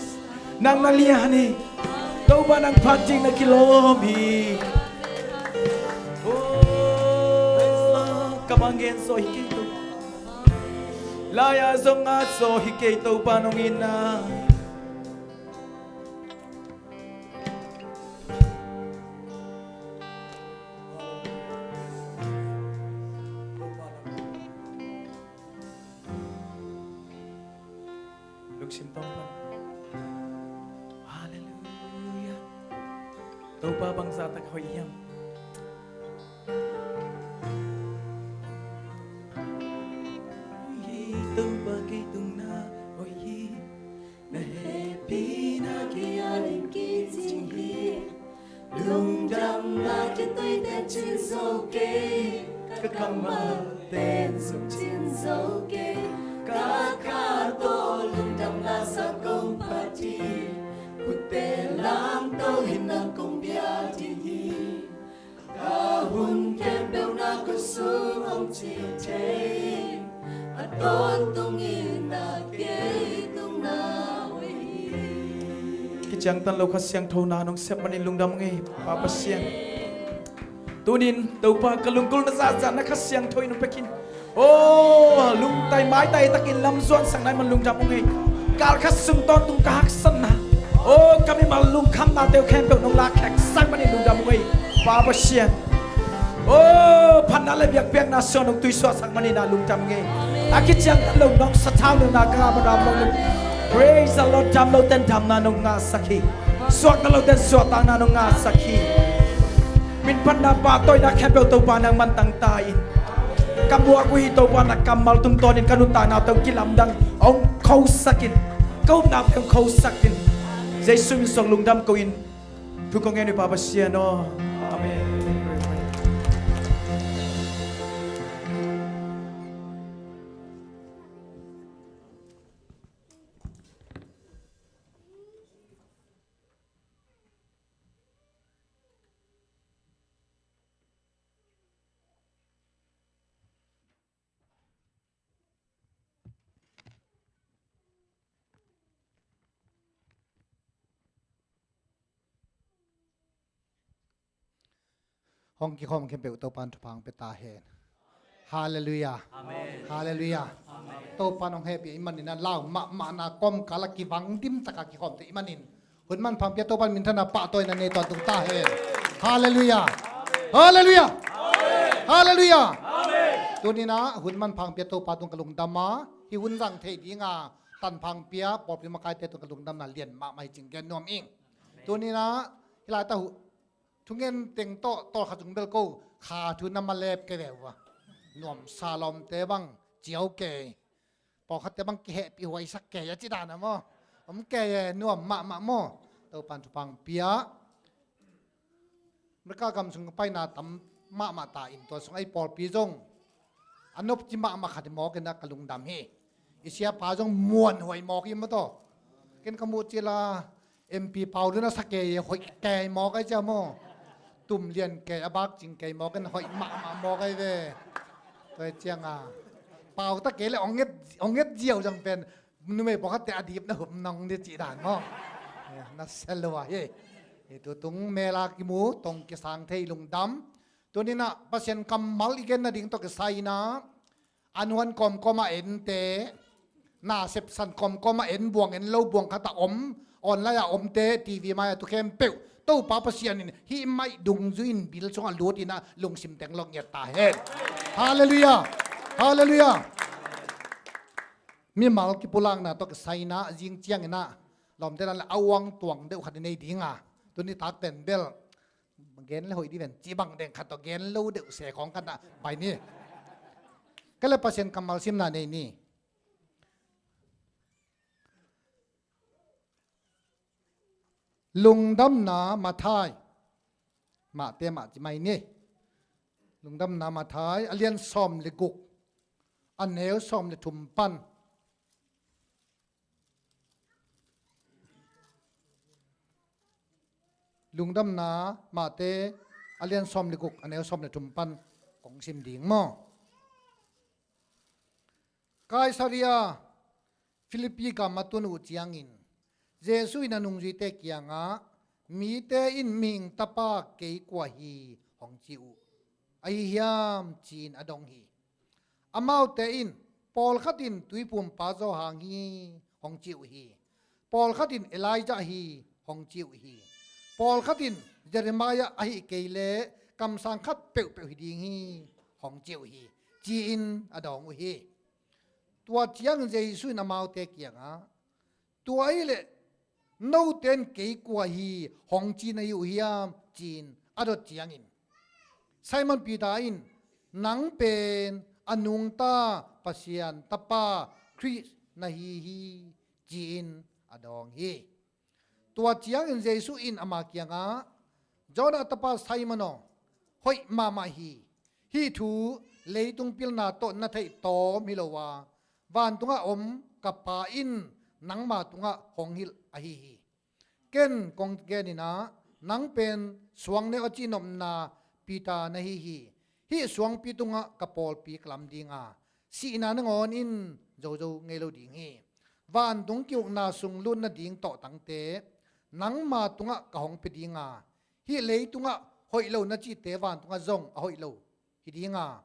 Nang na lian hi. Topa nang phat ding na kilawm hi. Oh, ka bang gen zaw hi kei Topa. Lai-ah zong ngat zaw hi kei Topa nong itna. Sim tawntung. Halleluiah. Topa bangzah tak hoih hiam? Hoih hi, Topa kei tungah hoih hi. Na hehpihna kei ading kicing hi. Lungdamna khitui ten cin zo kei, ka kammal ten zong cin zo kei. Ka kha tawh lungdamna sa kong phat hi. Khutte lamto in na kong bia ding hi. Ka hun khempeuh na khutsung hong ci thei, a tawntungin na kei tungah hoih hi. Kiciangtan lo Kha Siangtho na nong sep manin lungdam ung ei, Pa Pasian. Tunin Topa, ka lunggulhna zahzah na Kha Siangtho in hong pia khin. Oh, lungtai maitai takin lamzuan sak nai man lungdam ung ei. Galkhat sung tawntung ka haksatna, oh, ka mimal lungkhamnate uh khempeuh nong lakkhiat sak manin lungdam ung ei, Pa Pasian. Oh, phatna le biakpiakna sung nong tuisuah sak manin ah lungdam ung ei. A kiciangtan lo nong sathau nong na ka ngah man ram nong lung. Praise the Lord. Damlote in damna nong ngahsak hi. Suakta lote in suahtakna nong ngahsak hi. Minphatna pahtawina khempeuh Topa nangman tangta in. Ka muak uh hi Topa, na kammal tungtawnin ka nuntakna tawh kilamdang hong khosak in. Ka upna tawh hong khosak in. Jesu min suang lungdam ko in. Thu kong ngen uh hi Pa Pasian aw. Amen. Hong kikhawm khempeuh Topa in thupha hong pia ta hen. Halleluiah. Amen. Halleluiah. Amen. Topa in hong hehpih ahih manin a lau mahmahna kawmkal a kivang dim taka kikhawmte ahih manin hun manpha hong pia Topa in minthanna pahtawina nei tawntung ta hen. Halleluiah. Halleluiah. Halleluiah. Tunin a hun manpha hong pia Topa tung ka lungdam a, hih hun zang thei dinga tanpha hong pia pawlpi makaite tung ka lungdamna lian mahmah hi cih gen nuam ing. Tunin a hih laitah uh thungen teng tawh tawlkhat zong bel ko kha thu na malep kei ve uh a, nuamsa lawmte bang ciau kei, pawlkhatte bang kihehpih huaisak kei a ci dan a maw? Om kei e, nuam mahmah maw? Topa in thupha hong pia. America gam sung paina tam mahmah ta in tua sung ei pawlpi zong a nopci mahmah khat hi mawk in a ka lungdam hi. I siapa zong muanhuai mawk hi maw taw. Ken ka muh cil a M P Pau Lun a sa kei hoih kei mawk ai cia maw? Tum lian kei a bak cing kei mawk in hoih mahmah mawk ai ve. Tua hi cianga pau ta kei le ong nget, ong nget ziau zang pen numei pawlkhatte a dipna hup nong dih cih dan maw? Eh, na sel lo a hi. Hi tutung mel a kimu tong kisang thei lungdam. Tuninah Pasian kammal i gen nading tawh kisai inah a nuan kawmkawm a ente, na sepsan kawmkawm a en, buang en lo buang khat a om, online a omte, T V mai a tu khempeuh Topa Pasian in hih maih dungzui in bil sungah lut inah lungsim teng lok ngiat ta hen. Halleluiah. Halleluiah. Mimal kipulakna tawh kisai inah zing ciang inah lawmte dan le a uang tuang deuh khat i nei dinga tuni tak pen bel gen le hoih di ven ci bang deng khat tawh gen lo deuh se khawng khat ah pai ni. Ka le Pasian kammal simna nei ni. Lungdamna Matthai, Mahte mah ci mai ni. Lungdamna Matthai a lian sawm le guk, a neu sawm le thum pan. Lungdamna Mahte a lian sawm le guk, a neu sawm le thum pan kong sim ding maw? Kaisaria Philippi gam a tun uh ciangin Jesuh in a nungzuite kiangah, mite in Mihing Tapa kei kua hi hong ci uh ahi hiam, ci-in a dong hi. Amaute in, pawlkhat in Tuiphumpa Johan hi hong ci uh hi. Pawlkhat in Elijah hi hong ci uh hi. Pawlkhat in Jeremiah ahih kei leh kamsang khat peuhpeuh hi ding hi hong ci uh hi, ci-in a dawng uh hi. Tua ciang Jesuh in amaute kiangah, Tua ahih leh note in kei kua hi hong ci na hi uh hiam, ci-in a dot ciangin Simon Peter in, nang pen a nungta Pasian Tapa Khrist na hi hi, ci-in a dawng hi. Tua ciangin Jesuh in ama kiangah, Jonah tapa Simon aw, hoih mahmah hi. Hih thu leitung pilna tawh na theih tawm hi lo a, vantungah om ka Pa in nangma tungah hong hilh ahi hi. Ken kong genin ah, nang pen suang neu a cihnopna Peter na hi hi. Hih suangpi tungah ka pawlpi ka lam ding a, sihna nangawn in zozo ngei lo ding hi. Vantung ki-ukna sung lut nading tawhtangte nangma tungah ka hong pia ding a, hih leitungah hoih lo na cihte vantungah zong a hoih lo hi ding a,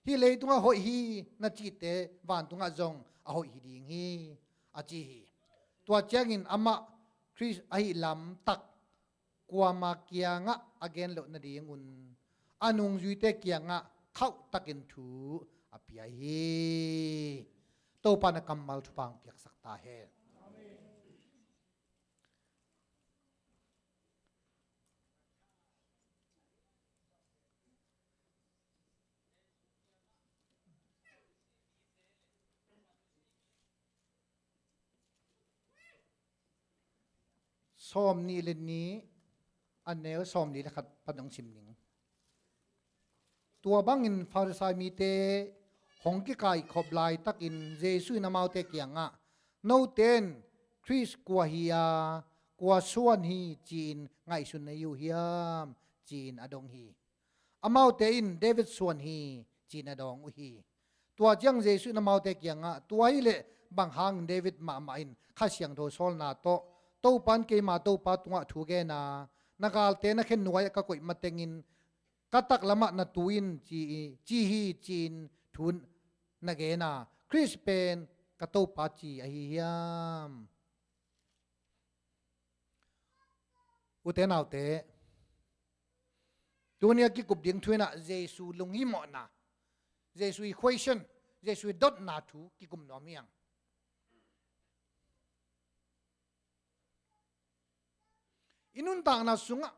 hih leitungah hoih hi na cihte vantungah zong a hoih hi ding hi, a ci hi. Tua ciangin amah Khrist ahih lamtak kuama kiangah a gen loh nadingun a nungzuite kiangah khauhtakin thu a pia hi. Topa na kammal thupha hong piaksak ta hen. Sawm nih le nih, a neu sawm nih le khat pan hong sim ning. Tua bangin Farisai mite hong kikaikhop laitakin Jesuh in amaute kiangah, note in Khrist kua hi a, kua suan hi ci-in ngaihsun na hi uh hiam, ci-in a dong hi. Amaute in David suan hi, ci-in a dawng uh hi. Tua ciang Jesuh in amaute kiangah, tua hileh bang hangin David mahmah in Kha Siangtho sawlna tawh, Topa in keima Topa tungah thu gen a, na galte na khe nuai-ah ka koih matengin ka taklamah na tu in ci, ci hi, ci-in thu na gen a, Khrist pen ka Topa ci ahi hiam? Ute naute, tuni a kikup ding thu in ah Jesu lunghimawhna, Jesu i question, Jesu i dotna thu kikum nuam hi hang. I nuntakna sungah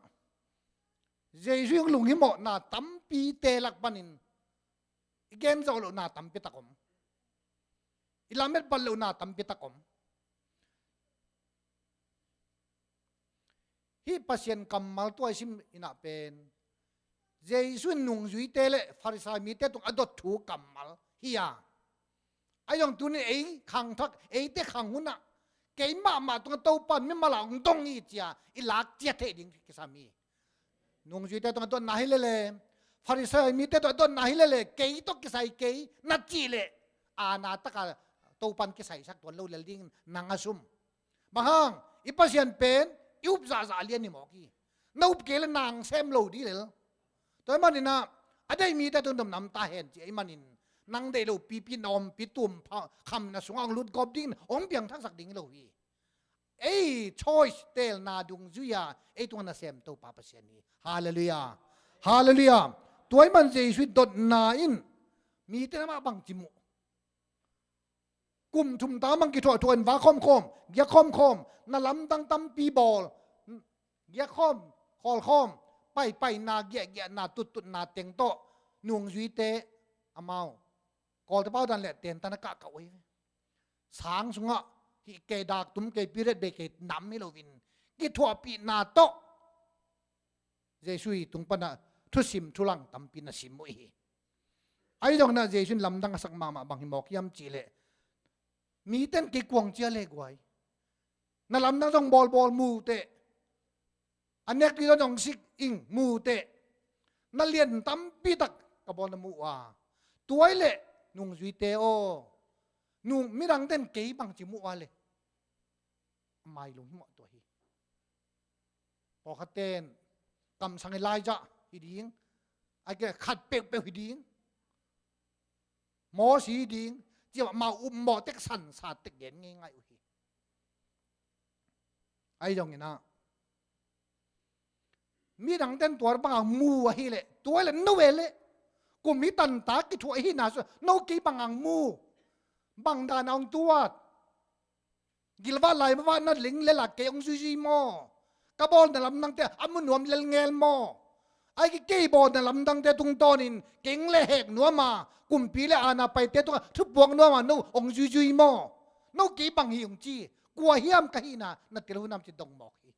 Jesu i lunghimawhna tampite lak panin i gen zawh lohna tampi tak om. I lamet pal lohna tampi tak om. Hih Pasian kammal tua i sim in ah pen Jesu in nungzuite le Farisai mite tung a dot thu kammal hi a. Ahi zong tunin ei khangthak, eite khang hunah kei mahmah tungah Topa in mimal a hong dong hi ci-a i lak ciat theih ding kisam hi. Nungzuite tungah dotna hi lele, Farisai mite tungah dotna hi lele, kei tawh kisai kei na cih leh, a na taka Topa in kisaisak tuan lo lel dingin nang a sum. Bang hang, i Pasian pen i up zahzah lian hi mawk hi. Na up kei le nang sem lo ding lel. Tua ahih manin ah, a deih mite tung dom nam ta hen ci ahih manin, nang deih lo pipi na ompi tum pha, kham na sungah hong lut gawp dingin hong piangthaksak ding hi lo hi. Ei choice teelna dungzui-a ei tungah nasem Topa Pasian hi. Halleluiah. Halleluiah. Tua ahih man Jesu i dotna in mite na mah bangci muh. Kum thum ta mang kithuahthuah in va khawmkhawm, giak khawmkhawm, na lamdang tampi bawl, giak khawm, khawl khawm, paipaina, giahgiahna, tuttutna teng tawh nungzuite amau Kawlte pau dan le tenta na kahkah uh hi. Sang sungah hih kei dak tum kei period bei kei nam hi loin kithuahpihna tawh Jesu i tung panah thusim thulang tampi na sim uh hi. Ahi zongin ah Jesu in lamdang a sak mahmah bang hi mawk hiam cihleh, mite in kei kuang cia le guai, na lamdang zong bawlbawl mu teh, a nek ding zong sik ing mu teh, na lian tampi tak ka bawl na mu uh a, tua ahih leh nungzuite aw, nung midangte in kei bangci mu uh a le, a mai lunghimawh tua hi. Pawlkhatte in kamsang Elijah hi ding, a khat peuhpeuh hi ding, Moses hi ding, ci-a mau upmawh tek sansa tek gen ngeingai uh hi. Ahi zongin ah midangte in tua bang hang mu ahih leh, tua ahih leh no ve leh, kum hi tanta kithuah ahihna sungah no kei bang hang mu, bang dan a hong tuat, Gilvat lai mah vatna ling le lak kei hong zuizui maw? Ka bawlna lamdangte a mu nuam lelngel maw? Ai kei kei bawlna lamdangte tungtawnin kei hong lehhek nuam a, kumpi le aana paite tungah thupuak nuam a no hong zuizui maw? No kei bang hi hong ci, kua hiam ka hihna na tel uh hiam ci dong mawk hi.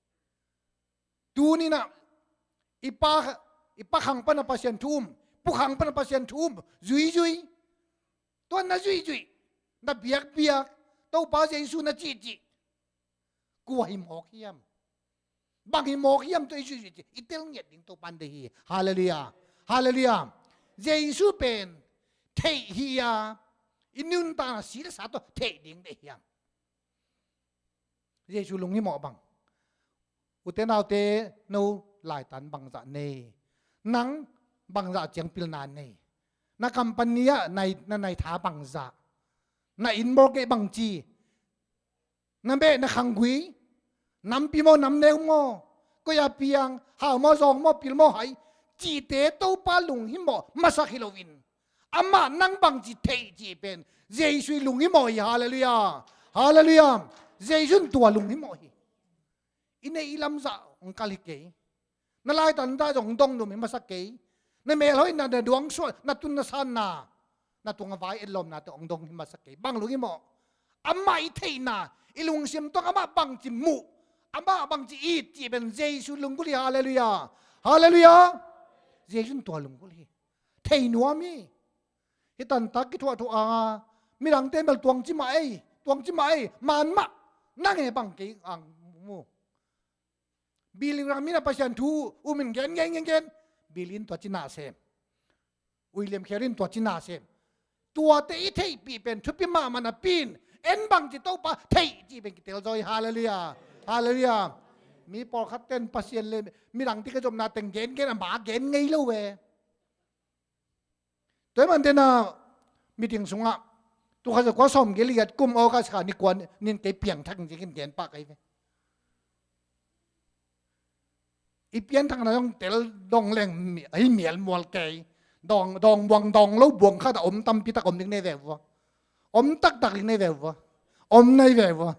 Tuninah i pa, i pa khang pana Pasian thu um, pu khang pana Pasian thu um, zuizui. Tua na zuihzuih, na biakbiak, Topa Jesu na cihcih, kua hi mawk hiam? Bang hi mawk hiam tua i zuihzuih cih i tel ngiat ding Topa in deih hi. Halleluiah. Halleluiah. Jesu pen theih hi a, i nuntakna si le sa tawh theih ding deih hiam? Jesu lunghimawh bang. Ute naute, no laitan bangzah nei? Nang bangzah ciang pilna nei? Na company ah nai, na naitha bangzah? Na inn mortgage bangci? Na meh na khanggui? Nampi maw namneu maw? Koi a piang, hau maw zawng maw pil maw hai? Cihte Topa lunghimawh masak hi loin, amah nang bangci theih cih pen Jesu i lunghimawh hi. Halleluiah. Halleluiah. Jesu in tua lunghimawh hi. I neih i lamzah hong kal hi kei. Na laitan zah zong hong dong nuam hi masa kei. Na melhoihna, na duangsuah, na tun na sanna, na tung a vai etlawmnate hong dong hi masa kei. Bang lunghimawh? Amah i theihna, i lungsim tawh amah bangci muh, amah bangci it cih pen Jesu lunggulh hi. Halleluiah. Halleluiah. Jesu in tua lunggulh hi. Thei nuam hi. Hi tantak kithuahthuah anga midangte bel tuangci mah ei, tuangci mah ei, man mah. Nang he bang kei ang mu. Billy Graham in a Pasian thu um in gen, gen, gen, gen. Billy in tua ci nasem. William Carey in tua ci nasem. Tuate i theihpih pen thupi mahmah napi in en bangci Topa theih cih pen kitel zaw hi. Halleluiah. Halleluiah. Mi pawlkhat ten Pasian le midang tawh kizopna teng gen, gen, ama gen ngei lo ve. Tua hi mantena meeting sungah tu kha za kua sawm gel i gat kum August kha ni kua nin kei piangthak in zikin gen pah kei ve. I pianthakna zong tel dong leng mi, ahi mial mual kei. Dawng, dawng buang, dawng lo buang khat a om tampi tak om ding nei ve vua. Om taktak ding nei ve vua. Om nei ve vua.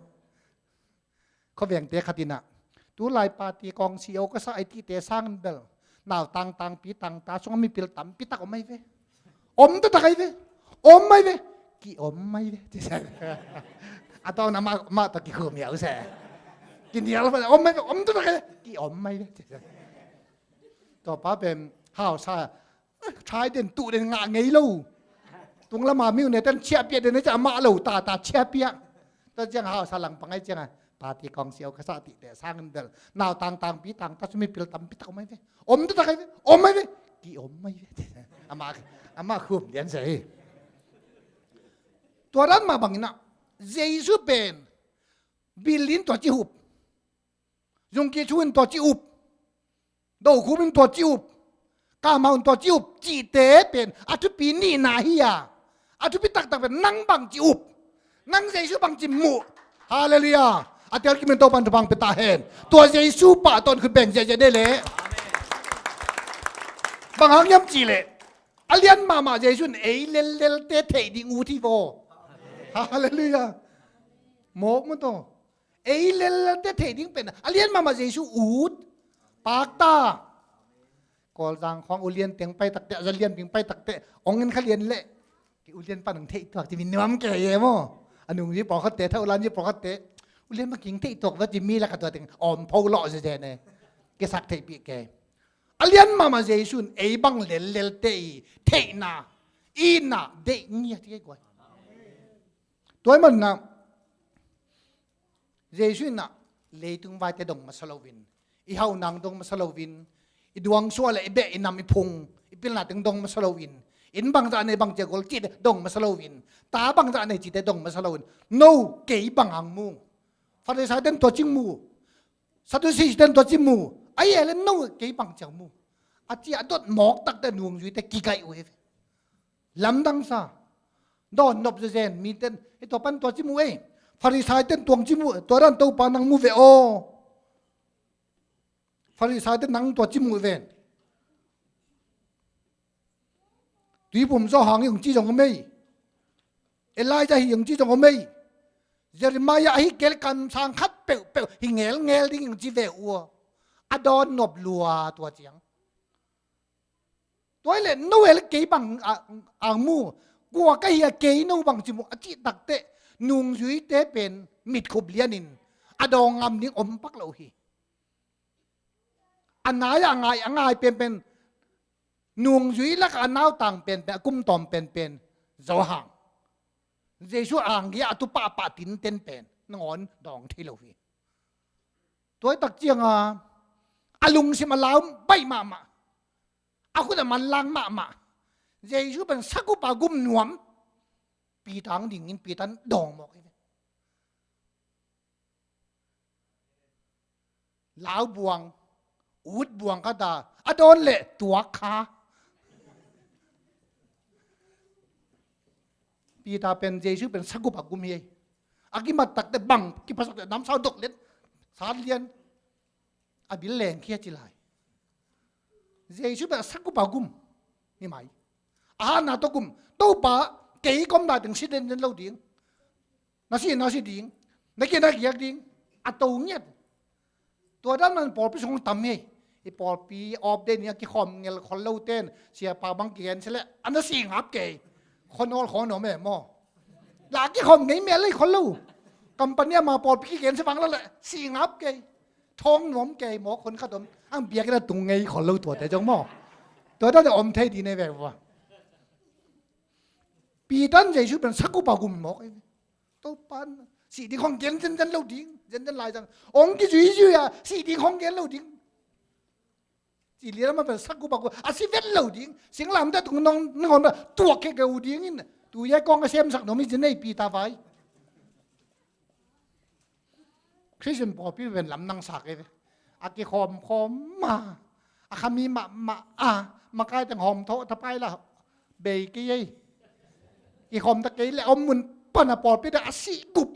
Khuavengte khat inah, tulai party kawng si o ka sa ai tihte sangin bel nautang tangpi tangta sungah mipil tampi tak om ai ve. Om taktak ai ve. Om ai ve. Ki om ai ve. A tawng na mah, mah tawh kikhum hiau se. Kinial om ai ve. Om taktak ai ve. Ki om ai ve. Tua pa pen hausa, thai den tuh den ngah ngei lo. Tung lama miu ne ten chiahpiah den ne cia mah lo tata chiahpiah. Tua ciang hausa langpang ai cianga party kawng siau ka sah tihte sangin bel nautang tangpi tangta sumi pil tampi tak om ai ve. Om taktak ai ve. Om ai ve. Ki om ai ve. Ama, ama khum lian se hi. Tua dan mah bangin ah Jesu pen bilin tua ci hup. Zungki thu in tua ci up. Dokhum in tua ci up. Kamau in tua ci up. Cihte pen a thupi nihna hi a, a thupi taktak pen nang bangci up, nang Jesu bangci muh. Halleluiah. A tel kimin Topan thupha pia ta hen. Tua Jesu pah tawh khut beng ziahziah deh leh. Bang hang hiam cih leh a lian mahmah Jesu in ei lellelte theih ding ut hi vaw. Halleluiah. Mawk maw taw. Ei lellelte theih ding pen a lian mahmah Jesu ut. Pakta. Kawlzang khawng ulian teng pai takte, a za lian ping pai takte, ong in kha lian leh ki ulian pan ong theih tuak ci min nuam kei e maw. A nungzi pawlkhatte, tha ulanzi pawlkhatte, ulian ma king theih tuak va ci mi lak a tua teng awm pho lawh zeze ne. Kisak theihpih kei. A lian mahmah Jesu in ei bang lellelte i theihna, itna deih ngiat hi kei guai. Tua hi manah Jesu in ah leitung vaite dong masa loin, i hauhnang dong masa loin, i duangsuah le i beh i nam i phung i pilna teng dong masa loin, inn bangzah nei bangcia gol cihte dong masa loin, ta bangzah nei cihte dong masa loin, no kei bang ang mu. Farisai ten tua cing mu. Sadusi ten tua ci mu. Ai ele no kei bang ciang mu. A ci a dot mawk takte nungzuite kigaih uh hi ve. Lamdang sa. Dawn nop zezen mi ten hi tua pan tua ci mu ei. Farisai ten tuang ci mu, tua dan Topa nang mu ve aw. Farisai ten nang tua ci mu ven. Tuiphum zawh hang hi hong ci zong om ei. Elijah hi hong ci zong om ei. Jeremiah ahi kei leh kamsang khat peuhpeuh hi ngelngel ding ing ci ve uh a, a dawn nop lua tua ciang. Tua hi leh no el kei bang a, a mu, kua ka hi a kei no bang ci mu a cih takteh nungzuite pen mitkhup lianin a dawng ngam ding om pak lo hi. A nai a ngai, a ngai penpen, nungzui lakah a nautang penpen, a kum tawm penpen Johan. Jesu anggia a tu pahpah tinten pen nangawn dawng thei lo hi. Tua hi tak cianga a lungsim a lau baih mahmah, a khut a manlang mahmah, Jesu pen sakup a gum nuam Peter ang dingin Peter in dawng mawk hi ve. Laubuang, utbuang khat a, a dawn leh tuak kha. Peter pen Jesu pen sakup a gum hi. A kimat takteh bang kiphasak teh namsau dok let sat lian. A bil lengkhia ci lai. Jesu pen sakup a gum hi mai. A hatna tawh gum. Topa, kei ka om lai teng si zenzen lo ding. Na si, na si ding. Na giak, na giak ding. A to ngiat. Tua dan man pawlpi sung tam hi. I pawlpi off day ni a kikhawm ngel khol lo ten siapa bang kigen se leh a na si ngap kei. Khon awl khon om e maw. La kikhawm ngei mel lei khol lo. Company a ma pawlpi kigen se bang lo leh si ngap kei. Thawng nuam kei maw, khon khat om. Ang biakinn a tung ngei khol lo tuate zong maw. Tua dan om thei ding nei ve ua. Peter in Jesu pen sakup a gum mawk hi. Topa, si ding khong gen zenzen lo ding, zenzen lai zang. Ong kizuizui a, si ding khong gen lo ding. Ci lian a ma pen sakup a gum, a si vet lo ding. Singlamteh tung nong, nangawn pen tuak khe keu dingin. Tu ye kong a semsak nuam hi ci nei Peter vai. Christian pawlpi pen lamdang sa kei ve. A kikhawmkhawm ma, a khami mahmah a, makai teng hawm thaw thapai la bei kei ei. Kikhawm ta kei leh a om mun pan a pawlpi dah a sih gup.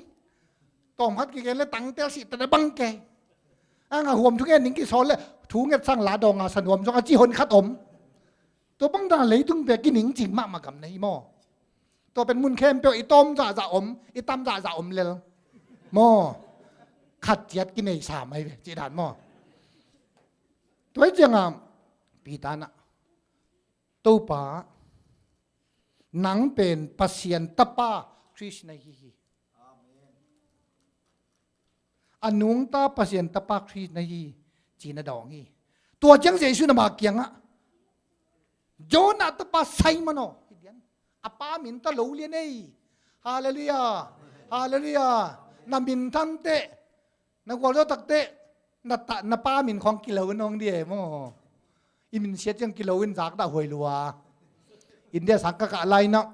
Tawm khat kigen leh tangtel sih ta dah bang kei. A nga huam thungen ding kisawl leh thu nget sang la dawng a sa nuam zong a ci hon khat om. Tua bang dah leitung pia kining cing mahmah gam na hi maw. Tua pen mun khempeuh i tawm zahzah om, i tam zahzah om lel. Maw, khat ciat kinei sa mai ve, cih dan maw. Tua hi ciangah, Peter in ah, Topa, nang pen Pasian Tapa Khrist na hi hi. A nungta Pasian Tapa Khrist na hi, ci-in a dawng hi. Tua ciang Jesuh in ama kiangah, Jonah tapa Simon aw, hi dian. A pa min ta lo lian ei. Halleluiah. Halleluiah. Na min thang teh, na gualzo tak teh, na ta, na pa min khawng kilo in hong di e maw. I min siat ciang kilo in zak dah huai lua. India sang ka kah lai na,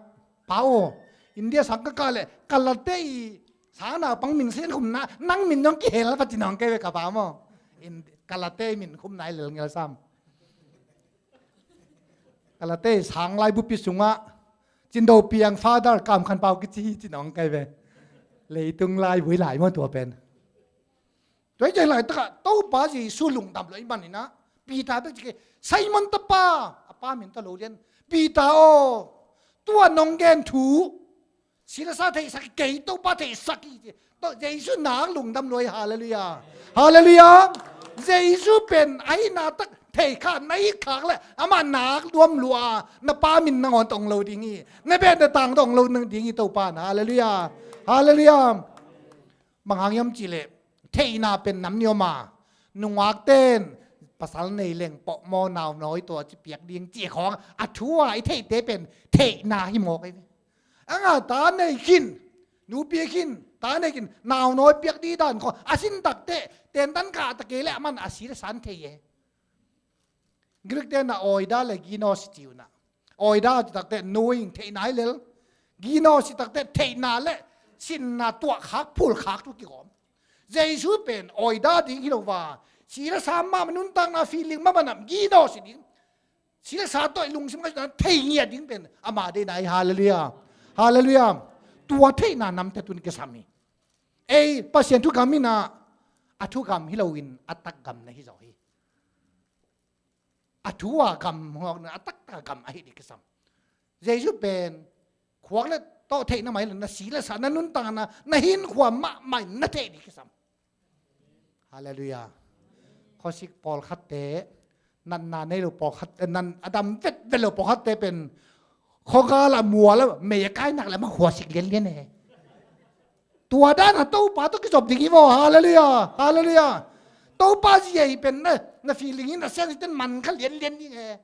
pa aw, India sang ka kah leh ka late i sang naupang min sian khum na, nang min zong kihel va ci nong kei ve ka pa maw. In, ka late i min khum nai lel ngel sam. Ka late i sang lai bupi sungah Cin Do Piang Father Kam Khan Pau kici hi ci nong kei ve. Leitung lai vui lai maw tua pen. Tua hi ciang laitakah Topa Jesuh lungdam lua ahih manin ah, Peter bek ci kei, Simon tapa, a pa min ta lo lian, Peter aw, tua nong gen thu, si le sa theihsak kei, Topa theihsak hi ci. Topa Jesuh nak lungdam lua hi, halleluiah. Halleluiah. Jesuh pen a hihna tak thei kha, na it khak leh amah nak luam lua, na pa min nangawn tawh ong lo ding hi, na beh na tang tawh ong lo ding hi Topa in, halleluiah. Halleluiah. Bang hang hiam cih leh, theihna pen nam nih om a, nungakte in pasal nei leng pawh maw, naunawi tawh ci piak ding cih khawng a thu a i theihte pen theihna hi mawk hi. A nga ta nei khin, nupi khin, ta nei khin, naunawi piak ding dan khawng a sin tak teh, tentan kah ta kei leh aman a si le sa in thei e. Greek te in ah oida le ginos ci uh na. Oida ci tak teh knowing, theihna hi lel. Ginos ci tak teh theihna le sinna tuahkhak, phulkhak thu kigawm. Jesuh pen oida ding hi lo va, si le sa mahmah, nuntakna feeling mahmah nam, ginos ci ding. Si le sa tawh i lungsim ka thei ngiat ding pen ama deihna hi, halleluiah. Halleluiah. Tua theihna namte tun kisam hi. Ei Pasian thu gam in ah, a thu gam hi loin a tak gam na hi zaw hi. A thu a gam, a taktak a gam ahi ding kisam. Jesuh pen khuak le tawh theihna mah hi lo, na si le sa, na nuntakna, na hinkhua mahmah in na theih ding kisam. Halleluiah. Khuasik pawlkhatte, natna nei lo pawlkhat, nan a dam vetvet lo pawlkhatte pen khuagal a mual a mei a kai nak le mah khuasik lianlian e. Tua dan a Topa tawh kizop ding hi vaw. Halleluiah. Halleluiah. Topa zi ahi pen na, na feeling in a siang iten man kha lianlian ding e.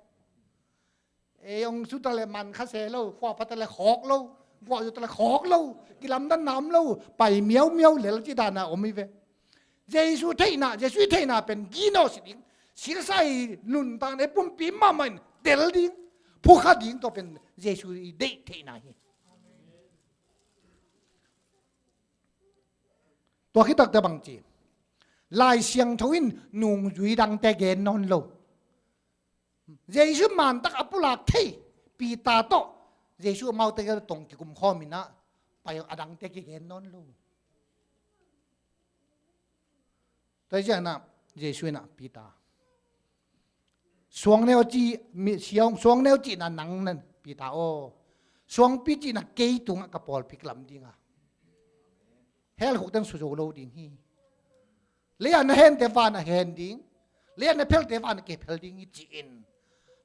Ei hong suta le man kha se lo, khua phata le khawk lo, guah zuta le khawk lo, kilamdan nam lo, pai miaumiau lel ci dana om hi ve. Jesu theihna, Jesu i theihna pen gino si ding, silsa i nuntakna i pumpi mahmah in del ding, phukha ding, tua pen Jesu i deih theihna hi. Tua khitakte bang ci, Lai Siangtho in nungzui dangte gen nawn lo. Jesu mantak a pulak thei Peter tawh Jesu amaute tong kikum khawm inah pai a dangte kigen nawn lo. Tua hi cianah Jesu inah Peter, suangneu ci, mi, siang, suangneu cihna nang nan Peter aw, suangpi cihna kei tungah ka pawlpi ka lam dinga, hell khukten suzo lo ding hi. Leiah na hente vanah hen ding, leiah na phelte vanah kiphel ding hi ci-in,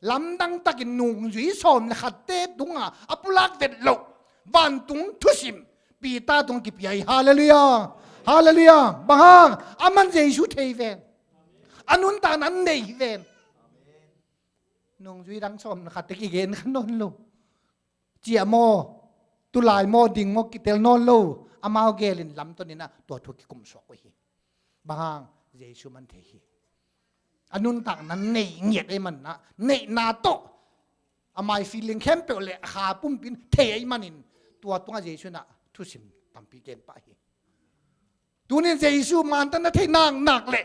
lamdang takin nungzui sawm le khatte tunga a pulak vet loh vantung thusim Peter tungah kipia hi. Halleluiah. Halleluiah. Bang hang? Aman Jesu thei ven, a nuntakna nei ven. Nungzui dang sawm le khatte kigen kha nawn lo. Ciah maw, tulai maw, ding maw kitel nawn lo, amau gelin lamton inah tua thu kikum suak uh hi. Bang hang? Jesu man thei hi. A nuntakna nei ngiat ei manah, neihna tawh a mai feeling khempeuh le a kha pumpin thei ei manin, tua tungah Jesu inah thusim tampi gen pah hi. Tunin Jesu mantan na theih naknak le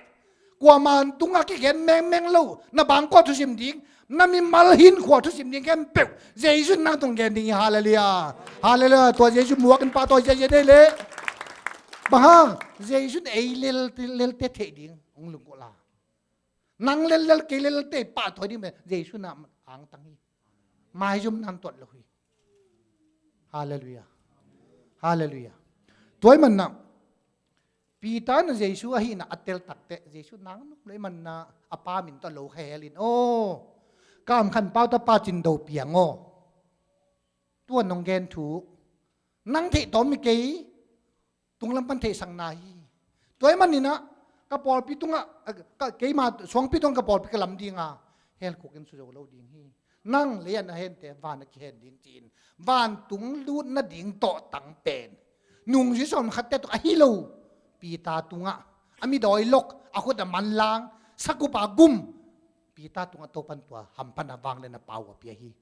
kuaman tungah kigen mengmeng lo na bangkua thusim ding, na mimal hinkhua thusim ding khempeuh Jesu in nang tung gen ding hi. Halleluiah. Halleluiah. Tua Jesu muakin pahtawi ziahziah dei leh. Bang hang? Jesu in ei lel, lelte theih ding hong lunggulh a, nang lellel kei lelte pahtawi ding mah Jesu inah angtang hi. Maizum nan tuat lo hi. Halleluiah. Halleluiah. Tua hi manah Peter na Jesu ahihna a tel takteh Jesu nang nop lo hi manah a pa min tawh lo kha hel in, aw, ka amkhan pau tapa cin do piang aw. Tua nong gen thu nang theih tawm hi kei, tunglam pan theihsakna hi. Tua hi maninah ka pawlpi tungah, ka, keima suangpi tungah ka pawlpi ka lam dinga, hell khukin suzo lo ding hi. Nang leiah na hente vanah kihen ding ci-in vantung lut nading tawhtang pen nungzui sawm khatte tungah ahi lo, Peter tungah a midawilok, a khut a manlang, sakup a gum Peter tungah Topan tua hamphatna vangliatna pau a pia hi.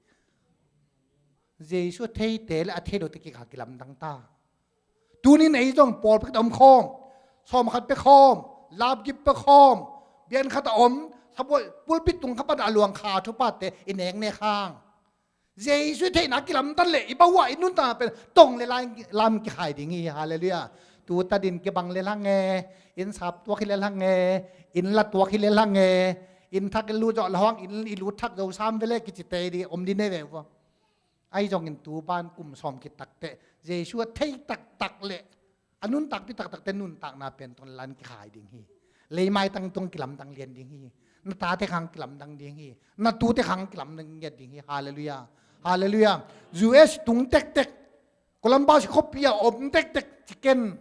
Jesu a theite le a thei lote kikal kilamdang ta. Tunin ei zong pawlpi khat a om khawm, sawm khat pia khawm, lapgip pia khawm, bian khat a om, sabuai pulpit tung kha pan a luang kha thupatte i neknek hang, Jesu i theihna kilamdan le i bauah i nuntakna pen tong le lai lam kikhai ding hi. Halleluiah. Tuta din kibang le lang e, inn sap tuak hi le lang e, inn la tuak hi le lang e, inn thak i lut zawh lo hang inn i lut thak zo sam vele kici tei ding om ding ne ve uh. Ahi zongin tu ban kum sawm khit takteh Jesu a thei taktak le a nuntakpih taktakte nuntakna pen tong le lai in kikhai ding hi. Leimaitang tung kilamdang lian ding hi. Na tate khang kilamdang ding hi. Na tute khang kilamdang ngiat ding hi. Halleluiah. Halleluiah. U S tung tektek, Columbus khuapi a om tektek ci ken,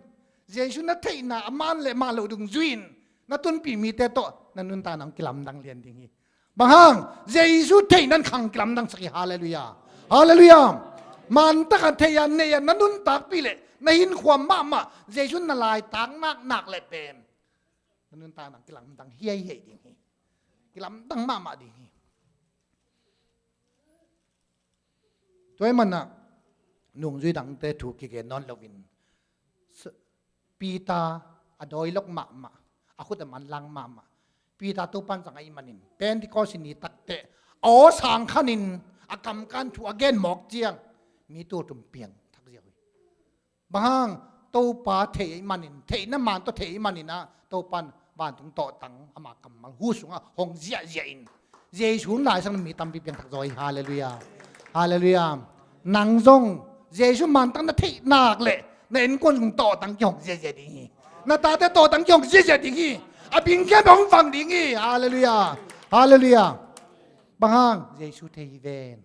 Jesu na theihna a man le man loh dungzui in na tunpih mite tawh na nuntakna hong kilamdang lian ding hi. Bang hang? Jesu theihna in khang kilamdangsak hi. Halleluiah. Halleluiah. Mantak a thei a nei a na nuntakpih le na hinkhua mahmah Jesu na laitak naknak le pen na nuntakna kilamdang hiaihei ding hi. Kilamdang mahmah ding hi. Tua hi manah nungzui dangte thu kigen nawn loin, Peter a dawilok mahmah, a khut a manlang mahmah Peter Topan zang ahih manin Pentecost ni takteh a aw sang khanin a kamkan thu a gen mawk ciang mi tultum piang thak ziau hi. Bang hang? Topa thei ahih manin, theihna man tawh thei ahih maninah Topan vantung tawhtang ama kammal hu sungah hong ziahziah in Jesu hun laisang mi tampi piangthak zaw hi. Halleluiah. Halleluiah. Nang zong Jesu mantak na theih nak leh na innkuan sung tawhtang kihong ziazia ding hi. Na tate tawhtang kihong ziazia ding hi. A bingkiam hong vang ding hi. Halleluiah. Halleluiah. Bang hang? Jesu thei hi ven.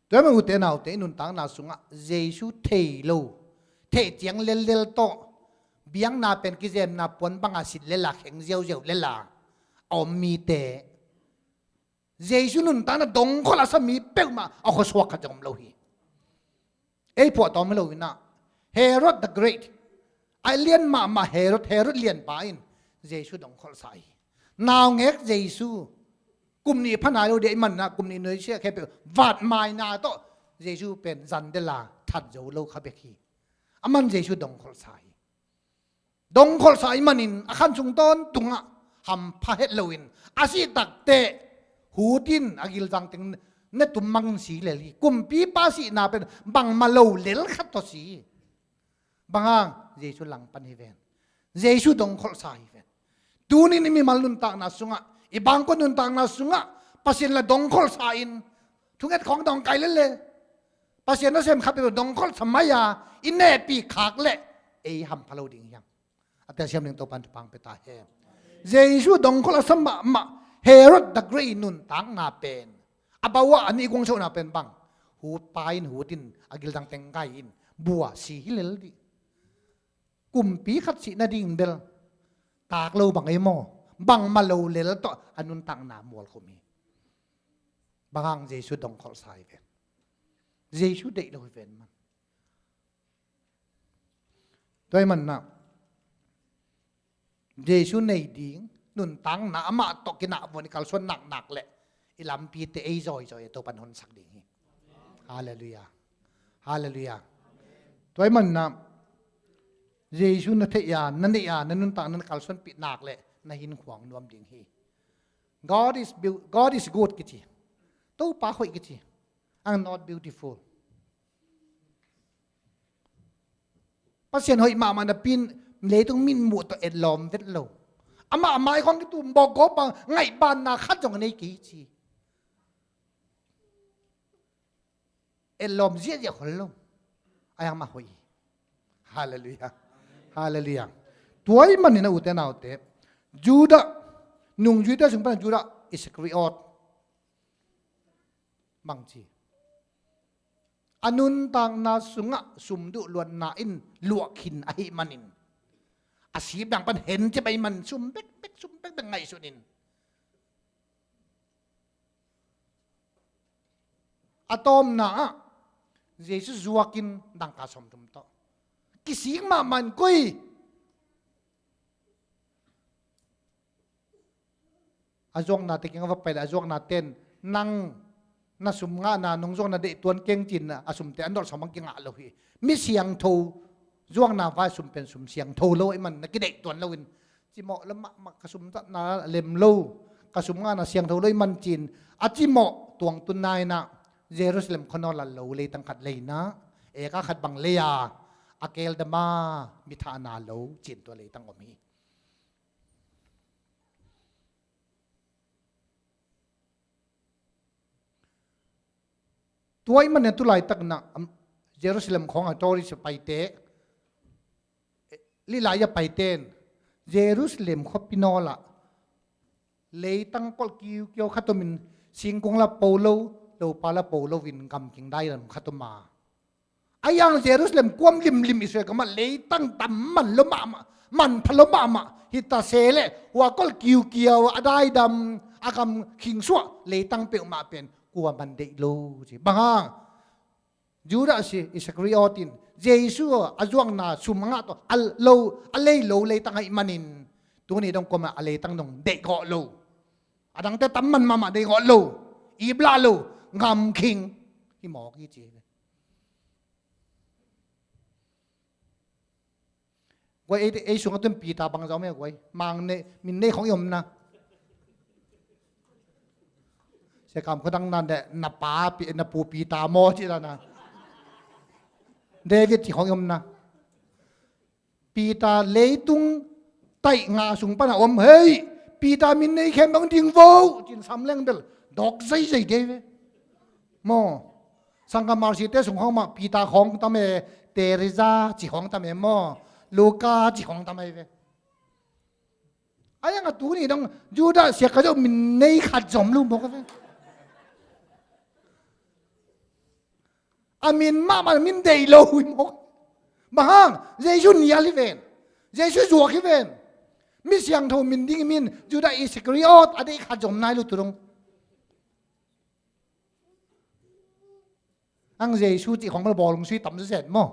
Tua hi mah ute naute, i nuntakna sungah Jesu thei lo, theih ciang lellel tawh, biakna pen kizemna puan banga sit lela, kheng ziauziau lela a om mite, Jesu nuntakna dongkholh a sa mi peuhmah a khuasuak khat zong om lo hi. Ei phuahtawm hi lo in ah, Herod the Great, a lian mahmah Herod, Herod lianpa in Jesu dongkholh sa hi. Naungek Jesu, kum nih pha nai lo ding ahih manin ah, kum nih nuai siah khempeuh vatmaina tawh Jesu pen zan dela that zo lo kha bek hi. Aman Jesu dongkholh sa hi. Dongkholh sa ahih manin a khan sung tawntungah hampha het loin a sih takteh hut in a gilzang teng ne tum mang in si lel hi. Kumpipa sihna pen bangmah lo lel khat tawh si hi. Bang hang? Jesu langpan hi ven. Jesu dongkholh sa hi ven. Tuni-in i mimal nuntakna sungah, i bangkua nuntakna sungah Pasian la dongkholh sa in, thunget khawng dong kai lel le, Pasian nasem khat peuh dongkholh sa mai a i nehpih khak leh ei hampha lo ding hi hang. A telsiam ding Topa'n thupha pia ta hen. Jesu dongkholh a sa mahmah Herod the Great nuntakna pen, a bau ah a nih guangsohna pen bang? Hutpa in hut in a gilzang teng kai in bua si hi lel dih. Kumpi khat sih nading bel tak lo bang ei maw? Bangmah lo lel tawh a nuntakna mualkhum hi. Bang hang? Jesu dongkholh sa hi ven. Jesu deih lo hi ven man. Tua ahih manin ah Jesu nei ding nuntakna, amah tawh kinah vuan i kalsuan naknak leh i lampite ei zawizawih a Topa'n honsak ding hi. Halleluiah. Halleluiah. Tua ahih manin ah Jesu na theih a, na neih a, na nuntakna na kalsuanpih nak leh na hinkhua nuam ding hi. God is beau-, God is good kici. Topa hoih kici. And not beautiful. Pasian hoih mahmah napi-in leitung mi in muh tawh etlawm vet lo. Amah a mai khawng kitum bawk gawp a ngaihbanna khat zong a nei kei ci. Etlawm ziahziah khol lo. Ahi hang amah hoih hi. Halleluiah. Halleluiah. Tua ahih manin ah ute naute, Judah, nungzuite sung pan Judah Iskariot bangci, a nuntakna sungah sum duhluatna in luah khin ahih manin, a sip dang pan hencip ahih manin sum bekbek, sum bekbek ngaihsun in, a tawpna ah Jesu zuakin dangka sawmthum tawh kisik mahmah in, koi a zuaknate kiang a va pai leh a zuaknate'n nang na sum ngahna, nong zuakna deih tuan keng ci-in a sumte an dolh sawm bang kingah lo hi. Mi siangtho zuakna vai sum pen sum siangtho lo ahih man na kideih tuan loin, cimawh lo mahmah, ka sum zatna lem lo, ka sum ngahna siangtho lo ahih man ci-in a cimawh tuangtunna in ah Jerusalem khuanawl ah lo leitang khat lei in ah, eka khat bang lei a, a keldam a, mi thahna lo ci-in tua leitang om hi. Tua ahih manin tulaitak in ah, am, Jerusalem khawng a tourist a paite, eh, lilai a paite'n Jerusalem khuapi nawl ah leitang kolh kiukiau khat om in, singkung la po lo, lopa la po lo in gamkhing daidam khat om a, a yang Jerusalem kuam limlim Israel gam ah leitang tam man lo mahmah, manpha lo mahmah hi ta se leh, hua kolh kiukiau a daidam, a gamkhing suah leitang peuhmah pen kua man deih lo ci. Bang hang? Judah Iskariot in Jesu a zuakna sum a ngah tawh a lo, a lei lo leitang ahih manin, tuni dong kuamah a leitang dong deih gawh lo. A dangte tam man mahmah deih gawh lo, iplah lo, gamkhing hi mawk hi ci. Guai, ei, ei sungah tun Peter bangzah om e guai. Mang nei, min nei khong i om na. Sia Kam khuadang nan de, na pa, pi, na pu Peter maw ci dan a. David ci khong i om na. Peter leitung taih nga sung pan a om, hei, Peter min nei khem bang ding vo, ci-in sam leng bel dawk zeizei dei ve. Maw, Sangkam Mercy te sung khawng mah Peter khawng tam e, Teresa ci khawng tam e maw, Luka ci khawng tam e ve. A yang a tuni dong Judah siak ka zo min nei khat zom lo maw ka ve. A min mahmah min deih lo hi maw. Bang hang, Jesu nial hi ven. Jesu zuak hi ven. Mi siangtho min ding min Judah Iskariot a deih khat zom nai lo tu dong. Ang Jesu cih khong bal bawlung sui tam sesen maw.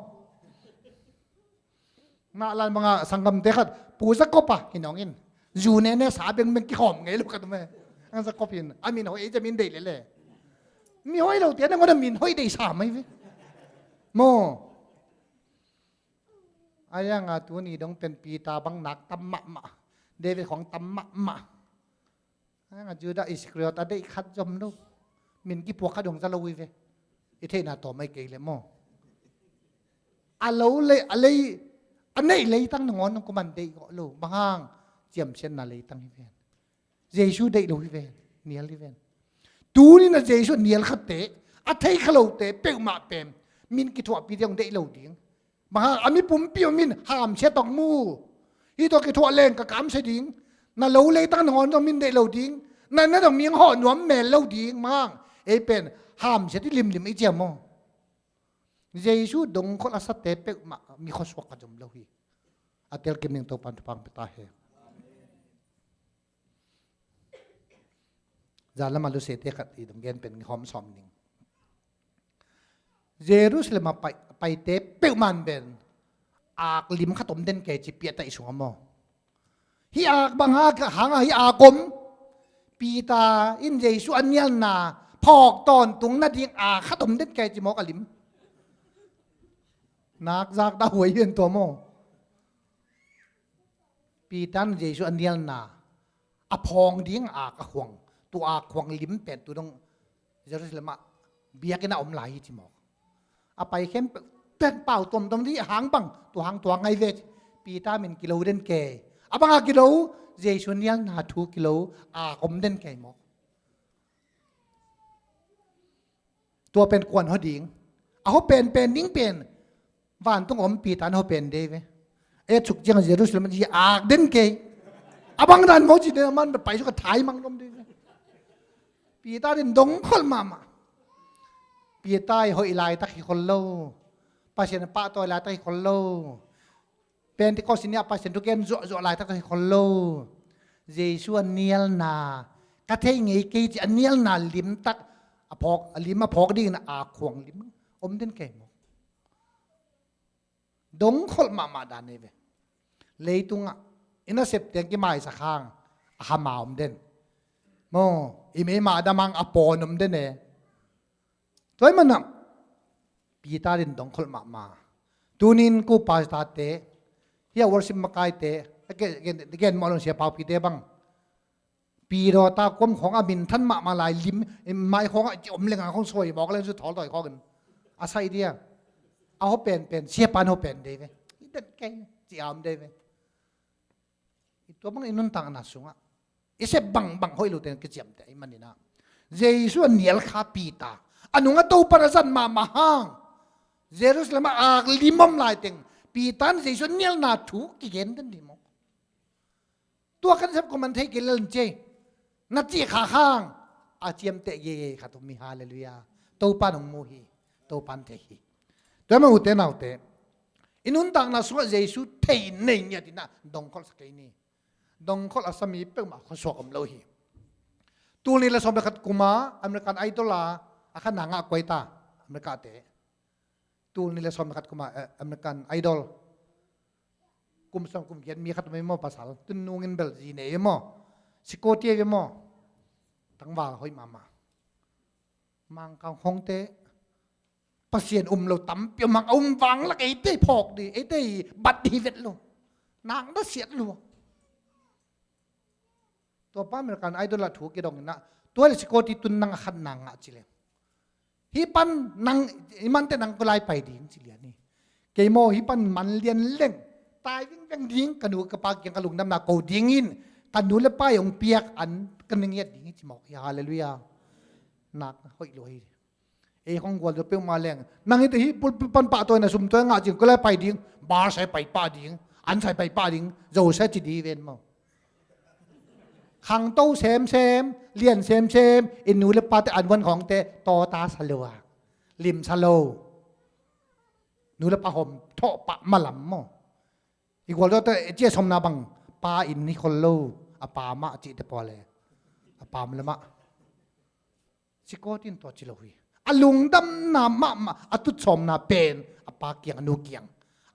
Naklan banga sanggamte khat Pu Jacob a hi nongin. Zu nene sa bengbeng kikhawm ngei lo khat um e. Ang Jacob hin a min hoih ei ciamin deih lele. Mi hoih lote nangawn a min hoih deih sa mai ve. Maw. A yang a tuni dong pen Peter bang nak tam mahmah. David khong tam mahmah. A Judah Iskariot a deih khat zom lo. Min kipuak khat dong za lo hi ve. I theihna tawm ai kei le maw. A lo le a lei a neih leitang nangawn nong kuman deih gawh lo. Bang hang ciamsiatna leitang hi ven. Jesu deih lo hi ven. Nial hi ven. Tunin a Jesu nial khatte a thei kha lote peuhmah pen min kithuahpi ding deih lo ding. Bang hang a mi pumpi om in hamsia tawh mu. Hih tawh kithuah leng ka kamsia ding. Na lo leitang nangawn zong min deih lo ding. Na na zong mi ang hawh nuam mel lo ding. Bang hang ei pen hamsia ti limlim i ciam maw. Jesu dongkholh a sate peuhmah mi khuasuak ka zom lo hi. A telkim ning Topan thupang pia ta he. Zalama lusete khat i dong gen pen hawm sawm ning. Jerusalem a pai, paite peuhman ben ak lim khat om den kei ci piah ta i sungah maw. Hih ak bang hanga hih ak om. Peter in Jesu a nialna phawk tawntung nading ak khat om den kei ci mawk a lim. Nak zak dah huai hian tua maw. Peter in Jesu a nialna a phawng ding ak a khuang, tu ak khuang lim pen tu dong Jerusalem ah biakinn a om lai hi ci mawk. A pai khempeuh pen pau tuamtuam dih hang bang tu hang tuang ngai ve. Peter min kilo den kei. A banga kilo, Jesu nialna thu kilo ak om den kei mawk. Tua pen kuan hua ding. A hua penpen ding pen vantung om Peter na hua pen dei ve. E suk ciang Jerusalem ci ak den kei. A bang dan maw ci den a man pai suk a thai mang lom dei ve. Peter din dongkholh mahmah. Peter i hoih laitak hi khol lo. Pasian a pahtawi laitak hi khol lo. Pentecost ni a Pasian thugen zuahzuah laitak hi khol lo. Jesu a nialna ka thei ngei kei ci a nialna limtak a phawk, a lim a phawk dingin a khuang lim om den kei maw. Dongkholh mahmah dan nei ve. Leitungah i nasep teng kimaisak hang a hama om den. Maw, i meima a dam hang a pawn om den e. Tua i manah Peter in dongkholh mahmah. Tunin ku pastor te, hia worship makaite, gen, gen, gen mawh lon sia paupite bang. Peter ta kuam khawng a min than mahmah lai lim, mai khawng a ci om lenga khawng suai mawk leng su thawl tawi khawngin. A sai dia. A hua penpen, siapa na hua pen dei ve. I den kei, ci a om dei ve. I tua bang i nuntakna sungah i sep bangbang hoih lote kiciamteh i maninah Jesu a nial kha Peter a nungah Topan a zat mahmah hang Jerusalem ah ak lim om laiteng Peter in Jesu a nialna thu kigen den dih maw. Tua kan sep kuman thei kei lel cia na cih kha hang a ciamteh gege khat um hi. Halleluiah. Topan hong mu hi. Topan thei hi. Tua mah ute naute i nuntakna sungah Jesu thei nei ngiat inah dongkholh sa kei ni. Dongkholh a sa mi peuhmah khuasuak om lo hi. Tul nih le sawm le khat kuma American Idol a a khan na ngah kuai ta America te. Tul nih le sawm le khat kuma eh, American Idol kum sawm kum giat mi khat mai maw pasal tun nungin bel zi nei maw. Sikoti ve maw. Tangval hoih mahmah. Mangkang hongte Pasian um lo tampi a mang a um vang lak eite phawk dih eite bat dih vet lo. Nak na siat lo. Tua pa American Idol a thu kidong inah tua le sikoti tun nang a khat nang ngah ci le. Hi pan nang i mante nang kulai pai ding ci lian hi. Kei maw hi pan man lian leng tai vingveng ding ka nu ka pa kiang ka lungdamna ko dingin ka nu le pa i hong piak an ka na ngiat ding hi ci mawk hi. Halleluiah. Nak hoih lo hi. Ei khong gualzo peuhmah leng, nang hite hih pulpit pan pahtawi na sum tawi ngah cin, kua lai pai ding, bar sai pai pah ding, an sai pai pah ding, zo sai ci di ven maw. Khangto semsem, lian semsem, i nu le pate an vuan khawngte tawta sa lo a, lim sa lo. Nu le pa hawm thawh pah malam maw. I gualzawte cia sawmna bang pa in hi khol lo, a pa mah cihte pua le, a pa mah le mah. Sikawt in tua ci lo hi. A lungdamna mahmah, a tut sawmna pen a pa kiang, a nu kiang,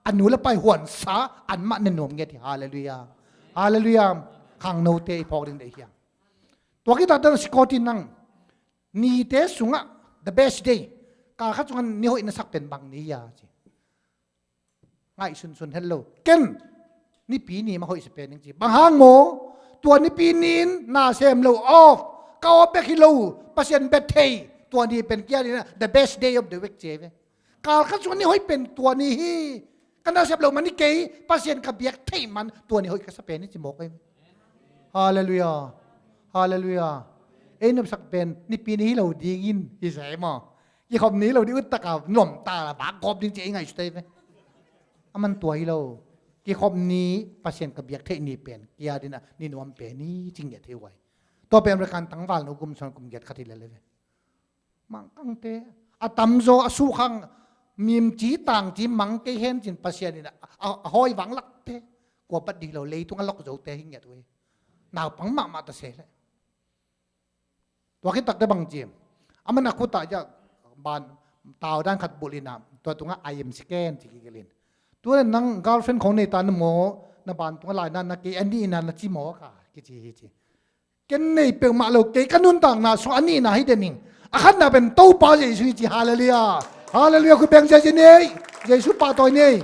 a nu le pa i huansa an mah na nuam nget hi. Halleluiah. Halleluiah. Khangnote i phawk ding deih hiam? Tua khit takte Sikawt in nang nite sungah the best day, kal khat sungah ni hoih na sak pen bang ni hiam ci. Ngaihsunsun het lo. Ken Nipi ni mah hoih sa pen ing ci. Bang hang maw? Tua Nipi ni in na sem lo, off. Ka off bek hi lo, Pasian bia thei, tua ni pen kia ni na the best day of the week ci ve. Kal khat sungah ni hoih pen tua ni hi. Ka nasep loh man hi kei, Pasian ka biak theih man tua ni hoih ka sa pen hi ci mawk hi. Halleluiah. Halleluiah. Ei nopsak pen Nipi ni hi lo dingin hi sa hi maw. Kikhop ni hi lo ding, uttaka nuamta la vak gawp ding ci ei ngaihsut hi ve. A man tua hi lo. Kikhop ni, Pasian ka biak theih ni pen kia dina ni nuam pen hi ci ngiat hi uai. Tua pen American tangval no kum sawm kum giat khat hi lel hi ve. Mangkangte, a tamzaw a sukhang, mimci tangci mang kei hen cin Pasian in a, a, a hawi vanglakte, kua pat dih lo, leitung a lok zote hi ngiat uh hi. Naupang mahmah ta se leh. Tua khit takte bang ci, a man a khutah ja ban tau dan khat bulh in a, tua tungah I am scared ci kigelh in. Tua nang girlfriend khong nei ta na maw, na ban tungah lai na, na kei a nihna na ci maw ka kici hi ci. Ken nei peuhmah lo, kei ka nuntakna sung a nihna hi den ing. A khatna pen Topa Jesu hi ci. Halleluiah. Halleluiah. Khut beng Jesu nei. Jesu pahtawi nei.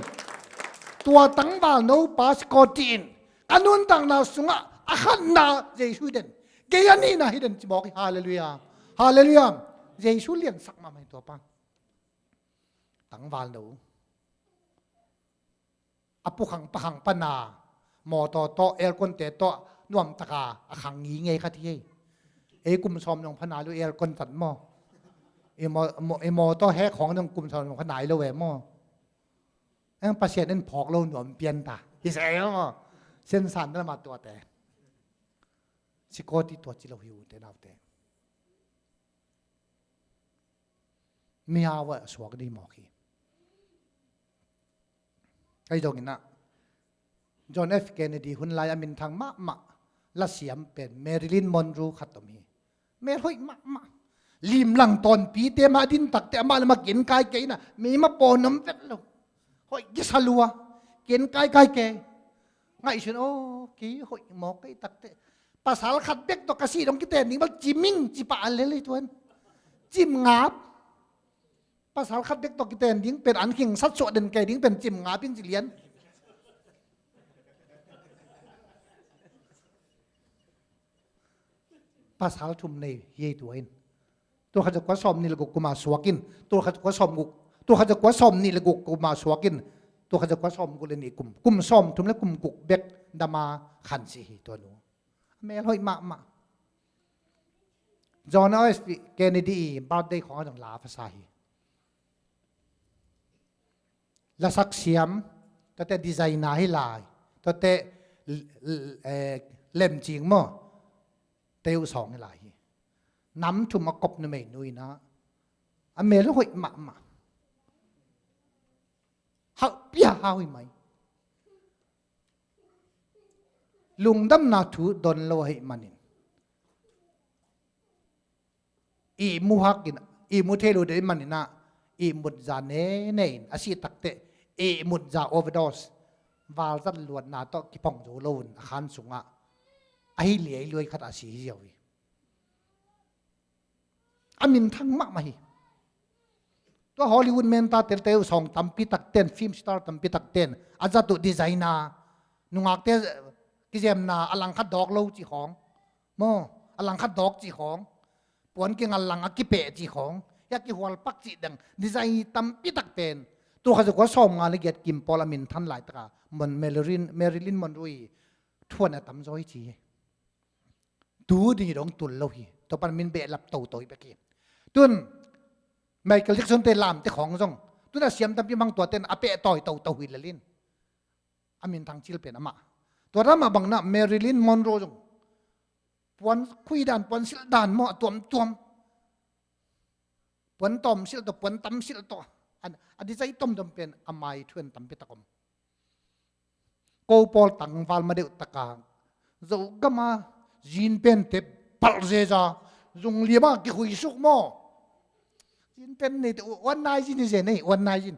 Tua tangval no pa Sikawt in, ka nuntakna sungah a khatna Jesu hi den, kei a nihna hi den ci mawk hi. Halleluiah. Halleluiah. Jesu liansak mahmah hi tua pa. Tangval no. A pukhang pakhang pana, mawtaw tawh, aircon te tawh, nuamtaka a khang ngingei khat hi. Ei kum sawm nong phana lu aircon tat maw. I maw, maw, i mawtaw hek khawng nong kum sawm nong phana i lo e maw. Eng Pasian in phawk lo nuam pian ta. Hi sa e maw. Sensan na ma tuate. Sikawt i tua ci lo hi ute naute. Mihau a suak dih mawk hi. Kai zongin ah, John F Kennedy hun lai a minthang mahmah lasiam pen Marilyn Monroe khat om hi. Mel hoih mahmah. Limlang tawnpite mah din takte amah le mah kinkai kei na, mi mah pawn om vet lo. Hoih kisa lua, kinkai kai kei. Ngaihsun aw, ki hoih mawk kei takte. Pasal khat bek tawh ka sih dong kiten ding bal ciming cipah a lel hi tuan. Cim ngap. Pasal khat bek tawh kiten ding pen an khing sat suah den kei ding pen cim ngap in ci lian. Pasal thum nei hi ei tua in. Tul khat za kua sawm nih le guk kuma suak in. Tul khat za kua sawm guk. Tul khat za kua sawm nih le guk kuma suak in. Tul khat za kua sawm guk le nih kum. Kum sawm thum le kum guk bek dama khan si hi tua nu. A mel hoih mahmah. John F Kennedy i birthday khawng a dong la a pha sa hi. Lasak siam, tuate designer hi lai, tuate l-, l-, eh, lemcing maw, teu sawng hi lai hi. Nam thum a kop numei nu in ah, a mel hoih mahmah. Hauh pia hau hi mai. Lungdamna thu don lo ahih manin, ihmu hakin, ihmu thei lo dei manin ah, ihmut za nene in, a sih takte, ihmut za overdose, valzat luatna tawh kipong zo lo in, a khan sungah, ahi liailuai khat a si hi ziau hi. A minthang mahmah hi. Tua Hollywood menta telte uh sawng tampi takten, film star tampi takten, a zat uh designer, nungakte kizemna a langkhat dawk lo cih khawng. Maw, a langkhat dawk cih khawng. Puan kingal lang a kipeh cih khawng. Hia kihual pak cih dang. Design tampi takten. Tul khat za kua sawm nga le giat kim pawl a minthan laitaka Mon-, Marilyn, Marilyn Monroe thuan a tamzaw hi ci hi. Tu ding hi dong tul lo hi. Tua pan min behlap toto hi bek hi. Tun, Michael Jackson te lamte khawng zong, tuna siam tampi mang tuate in a pehtawi toto hi lel in. A minthang cil pen amah. Tua dan mah bangin ah Marilyn Monroe zong puan khui dan, puan silh dan maw, a tuamtuam. Puan tawm silh tawh, puan tam silh tawh. A, a design tomtom pen a mai thuan tampi tak om. Ko pawl tangval ma deuh taka Zogam a jean pente palh zeza, zung liam a kikhui suk maw. Jean pen neite uan nai jean hi zen ei, uan nai jean.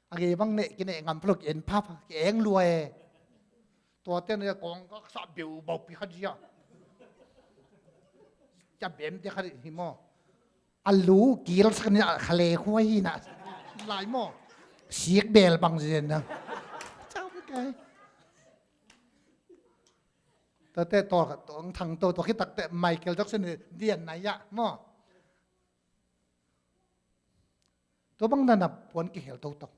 A gei bang neh kineh ngam pha lo, ki en phapha, ki eng lua e. Tuate na kawng ka sa beu bau pi kha zia. Cia bem te kha hi maw. A lu kil sak ni a khale khuai hi na. Lai maw. Sik bel bang zen na. Chau kai. Tuate tua, tua ang thang to, tua khit takte Michael Jackson dian na ya maw. Tua bang dan a puan kikhel toto.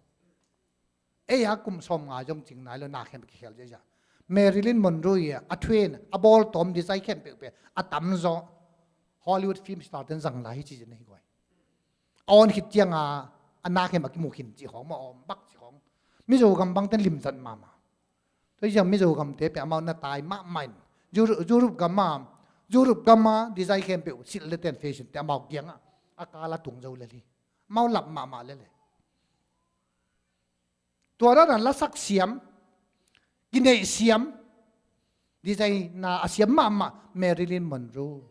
Ei a kum sawm nga zong cing nai lo, na khempeuh kikhel ziahziah. Marilyn Monroe i a, a thuin a bawl tawm design khempeuh pen a tamzaw Hollywood film star ten zang lai hi ci zen hi guai. A awn khit cianga a na khempeuh a kimu khin cih khawng maw, a awm bak cih khawng. Mizo gam bangten limzat mahmah. Tua hi ciang Mizo gamte pen amau na tai mahmah in. Europe, Europe gam a, Europe gam a design khempeuh silh leten fashion te amau kiangah a kala tung zo lel hi. Amau lap mahmah lel hi. Tua dan a lasak siam, kineih siam, design na a siam mahmah Marilyn Monroe.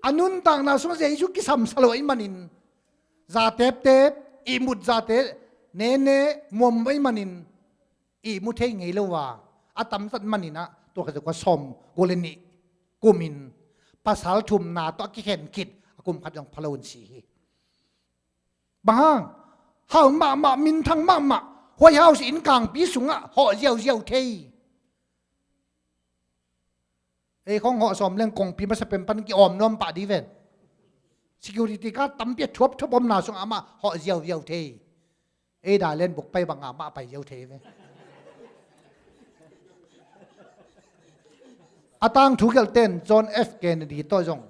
A nuntakna sungah Jesu kisamsa lo ahih manin, za teptep, ihmut zate, nene, muam ahih manin, ihmu thei ngei lo a, a tamzat manin ah, tua ka zok a sawm guk le nih kumin, pasal thumna tawh a kikhen khit, a kum khat zong pha lo in si hi. Bang hang, hau mahmah, minthang mahmah, White House innkangpi sungah hawh ziauziau thei. Ei khong hawh sawm leng kongpi masa pen pan ki awm nuam pah di ven. Security guard tampi a thuapthuap omna sungah amah hawh ziauziau thei. Ei dai len buk pai bangah amah pai ziau thei ve. A tangthu gelhten John F Kennedy tawh zong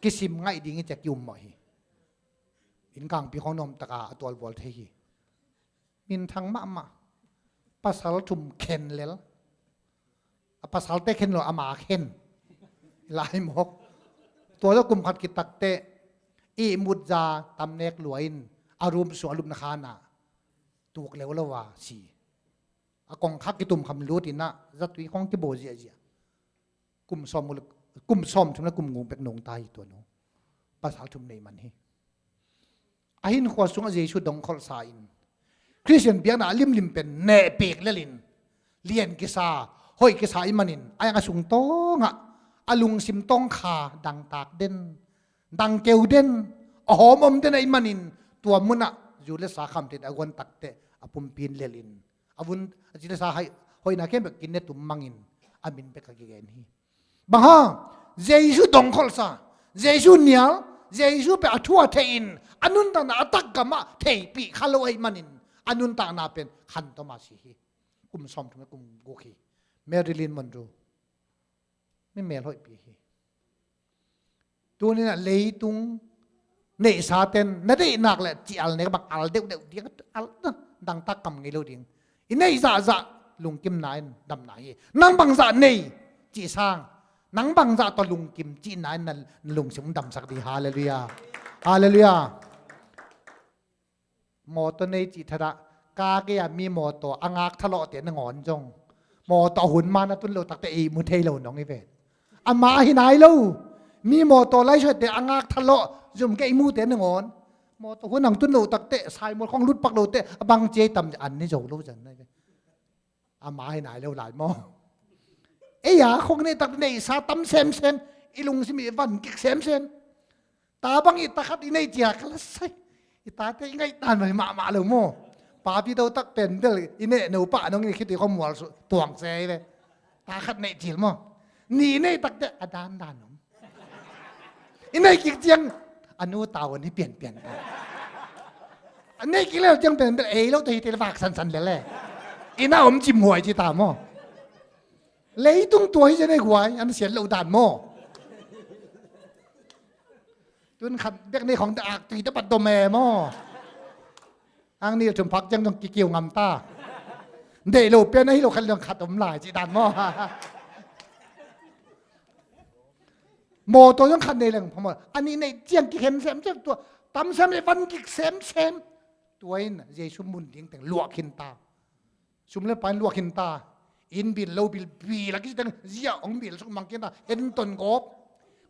kisim ngaih ding hi ci a ki-um mawh hi. Innkangpi khong nuamtaka a tualbual thei hi. Minthang mahmah. Pasal thum khen lel. A pasalte khen lo, ama khen. Lai mawk. Tua lo kum khat kitakte ihmut za tamnek lua in a room sung a lupna khana tuk leu lo a si. A kongkhak kitum kham lut in ah zatui khong kibaw ziahziah. Kum sawm, kum sawm thum le kum guk bek nungta hi tua nu. Pasal thum nei man hi. A hinkhua sungah Jesu dongkholhsa in Khristian biakna a limlim pen nehpik lelin lian kisa, hoih kisa ahih manin a yang a sung tawngah a lungsim tawngkha dangtak den, dangkeu den, a hawm om den ahih manin tua munah zu le sa khamte a guan takteh a pumpi in lelin a vun a ci le sa hai hoihna khempeuh kinne tum mangin a min bek a kigen hi. Bang hang? Jesu dongkholhsa, Jesu nial, Jesu peuh a thu a theihin a nuntakna a takgamah theihpih kha lo ahih manin a nuntakna pen khantom a si hi. Kum sawmthum le kum guk hi. Marilyn Monroe. Mi mel hoihpi hi. Tuninah leitung neihsa ten na deihnak le ci al nek bang al deuhdeuh ding, al dangtak kam ngei lo ding. I neih zahzah lungkimna in damna hi. Nang bangzah nei cih sang, nang bangzah tawh lungkim cihna in na lungsim damsak ding. Halleluiah. Halleluiah. Mawtaw nei cih thadah, ka gei-a mi mawtaw a ngak thalawhte nangawn zong mawtaw a hun man a tun lo takte ihmu thei lo nong hi ve. Amah hi nai lo. Mi mawtaw laisuaite a ngak thalawh zum gei ihmute nangawn mawtaw hun ang tun lo takte saimual khong lutpak lote a bang ciai tam an ni zo lo zan nai ve. Amah hi nai lo lai maw? Ei a khong neih tak neihsa tam semsem, i lungsim i van kik semsem. Ta bang i ta khat i neih cia ka la sai. I tate i ngaih dan mah mahmah lo maw? Papi to tak pen bel i neh no pah nong i khit i khong mual su tuang se i ve. Ta khat neih cil maw? Ni neih takte a dandan om. I neih kik ciang a nu tau an hi pianpian ta. A neih kik lel ciang pen bel ei lo to hi te vak sansan lel e. I na om cim huai ci ta maw? Leitung tua hi zen ei guai, an sian lo dan maw? Tun khat bek nei khong te ak tui te pat dom e maw. Ang nih thum phak ciang zong kikiu ngam ta. Deih lo pian ahi lo khat liang khat om lai ci dan maw. Mawtaw zong khat nei leng phamawh. A nih neih ciang kikhen semsem tua. Tam sem le van gik semsem. Tua in Jesu mun ding teng luah khin ta. Sum le pain luah khin ta. Inn bil lo bil bil a kici teng zia hong bil suk mang khin ta. En ton gawp.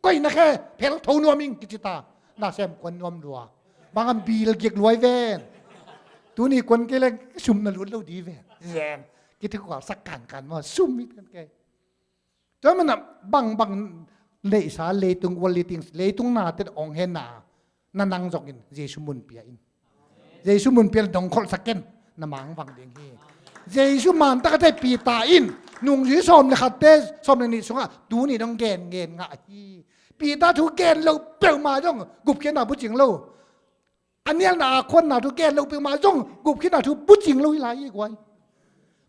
Koi na khe phel tho nuam ing kici ta. Na sem kuan nuam lua. Bang an bil gik luai ven. Tuni kuan kei leng sum na lut lo di ven. Zen. Kithi kual sak kan kan maw sum it kan kei. Tua manah bangbang neihsa leitung worldly things, leitung nate hong hena na nang zongin Jesu mun pia in. Jesu mun pia le dong kholhsak ken na mangvang ding hi. Jesu mantak a te Peter in nungzui sawm le khatte sawm le nih sungah tuni dong gen ngen ngah hi. Peter thu gen lo peuhmah zong gupkhiatna bucing lo. A nialna a khuanna thu gen lo peuhmah zong gupkhiatna thu bucing lo hi lai hi guai.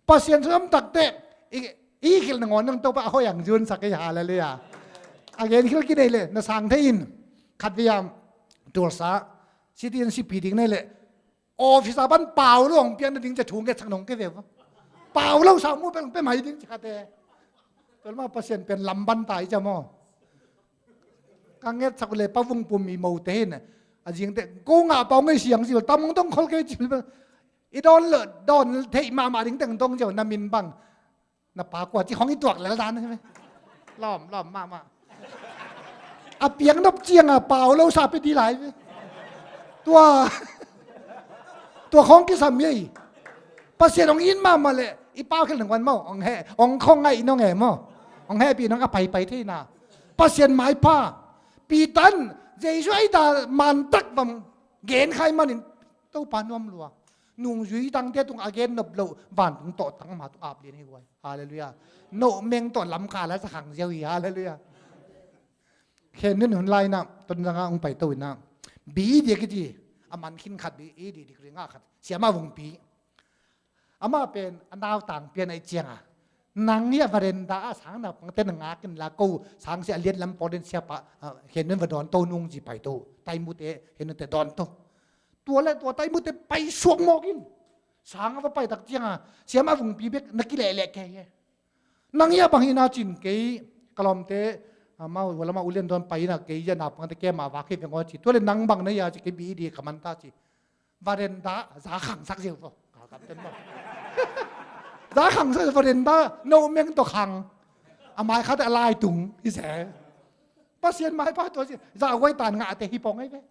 Pasian thu lamtak teh i, i khilh nangawn nang Topa a hoih ang zunsak ei, halleluiah. A gen khil kinei le na sang thei in khat vei a tulsa citizenship pi ding nei le office a pan pau lo hong pian na ding cia thu ngetsak nong kei ve va. Pau lo sa mu peng pe mai ding cia kate. Tua lama Pasian pen lamban ta i cia maw. Ka ngetsak le pa vung pum i mote hin a zingte ko ngah pau ngei siang zil tam hong dong khol kei cil. I dawn lo dawn theih mahmah ding teng dong ziau na min bang na pa kua ci hong i tuak lel dan hi ve. Lawm lawm mahmah. A piang nop cianga pau lo sa pe di lai ve. Tua tua khong kisam ei. Pasian hong in mahmah le i pau khel nang wan maw hong he hong khong ngai i nong e maw. Hong hepi nong a paipai theina Pasian maipha. Peter in Jesu ei ta mantak vam gen khai manin Topa nuam lua. Nungzui tangte tung a gen nop loh vantung tawh tang ma tung ap lian hi guai. Halleluiah. Noh meng tawh lamkal a sa khang ziau hi. Halleluiah. Khen nun hun lai na ton zanga hong paito ina B D kici a man khin khat B D degree ngah khat siama vungpi. Amah pen a nautang pian a i cianga nang hi a veranda a sang naupangte na ngak in la ko sang sia a lian lam pawlin siapa khen nun va dawn to nung ci paito taimute khen nunte dawn to. Tua le tua taimute pai suak mawk in sang a va paitak cianga siama vungpi bek na kilehleh kei he. Nang hi a bang hina cin kei ka lawmte amau lama ulian dawn pai ina kei ia naupangte kema vak hi veng aw ci tua le nang bang na ia ci kei B D ka man ta ci. Veranda za khangsak ziau vo. Za khangsak veranda no meng to khang. A mai khat a lai tung hi se. Pasian mai pa to si za guai tan ngah te hi pong ai ve.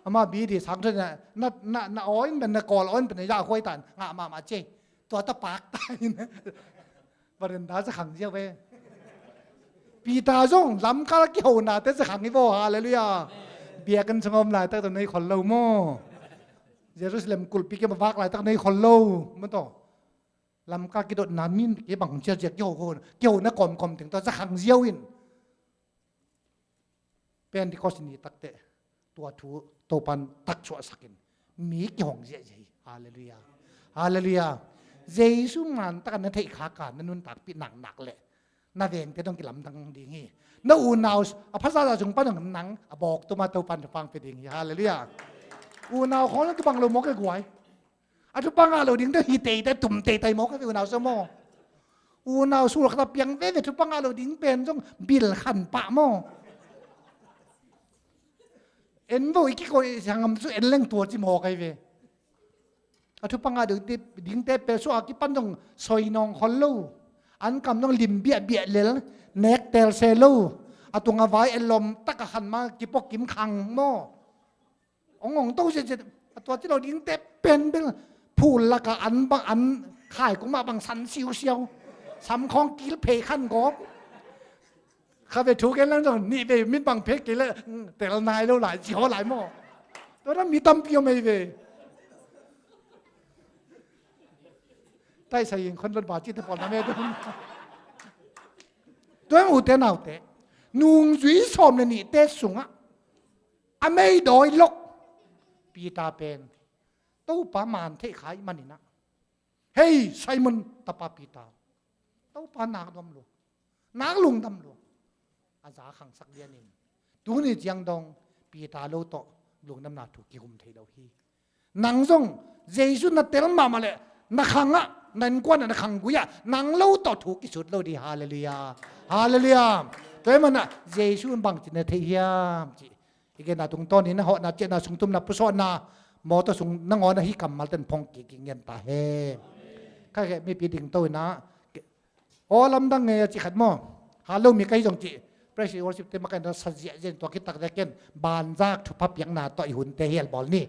Ama B D sang thon na na na oin ben na kol oin ben za guai tan ngah ma ma ce. Tua ta pak ta in. Veranda za khang ziau ve. Peter zong lamkal kihonate za khang hi vo. Halleluiah. Biakinn sung om laitak tawh nei khol lo maw. Jerusalem kulhpi kei ma vak laitak nei khol lo maw tawh. Lamkal kidotna min kei bang ciaziak kiho kihona kawmkawm teng tawh za khang ziau in. Pentecost ni takteh tua thu Topan taksuahsakin mi kihong ziahziah hi. Halleluiah. Halleluiah. Jesu mantakan na theih khaka na nuntakpih naknak leh na vengte dong kilamdang ding hi. Na unau a phasasa sung pan dong nang a bawk tuma Topan thupang pe ding hi. Halleluiah. Unau khawng dong kibang lo mawk e guai. A thupha ngah lo ding deuh hi teitei tum teitei maw ka ve unau sa maw. Unau sulkhat a piang veve thupha ngah lo ding pen zong bil khan pah maw. En vo i kiko i siangam su en leng tua ci maw kai ve. A thupha ngah ding te pel suah a kipan zong soi nawng khol lo. An kam zong lim biahbiah lel nek tel se lo. A tunga vai en lawm taka khan ma kipok kim khang maw. Ong ong to zia zia a tua ci lo ding te pen bel phul laka an bang an khai kuma bang san siu siau. Sam khawng kil phei khan gawp. Kha ve thu gen lang zong nih ve min bang phei kei le tel nai lo lai ci haw lai maw. Tua na mi tampi om ei ve. Taisai in khon lon ba ci te pawl na me dum. Tua ute naute nungzui sawm le nihte sungah a meidawi lok Peter pen Topa man theih kha ih maninah hei Simon tapa Peter Topa nak dom lo nak lungdam lo a za khangsak lianin Tuni ciang dong Peter lo tawh lungdamna thu kihum thei lo hi. Nang zong Jesu na tel mahmah leh na khangah, na innkuanah, na khanggui-ah nang lo tawh thu kisut lo ding. Halleluiah. Halleluiah. Tua ahih manin Jesu in bangci na thei hiam cih i genna tungtawnin a hawhna, ciahna, sungtumna, pusuahna, mawtaw sung nangawn ahi kammalte in phong kik in, gen ta hen. Kha khe mipi dingto in ah, aw lamdang ngei a cih khat maw? Hal lo mi ka hi zong cih praise and worship te makaih in ah sa ziahziah in, tua khit takte ken banzak thupha piakna tawh i hunte hel bawl ni.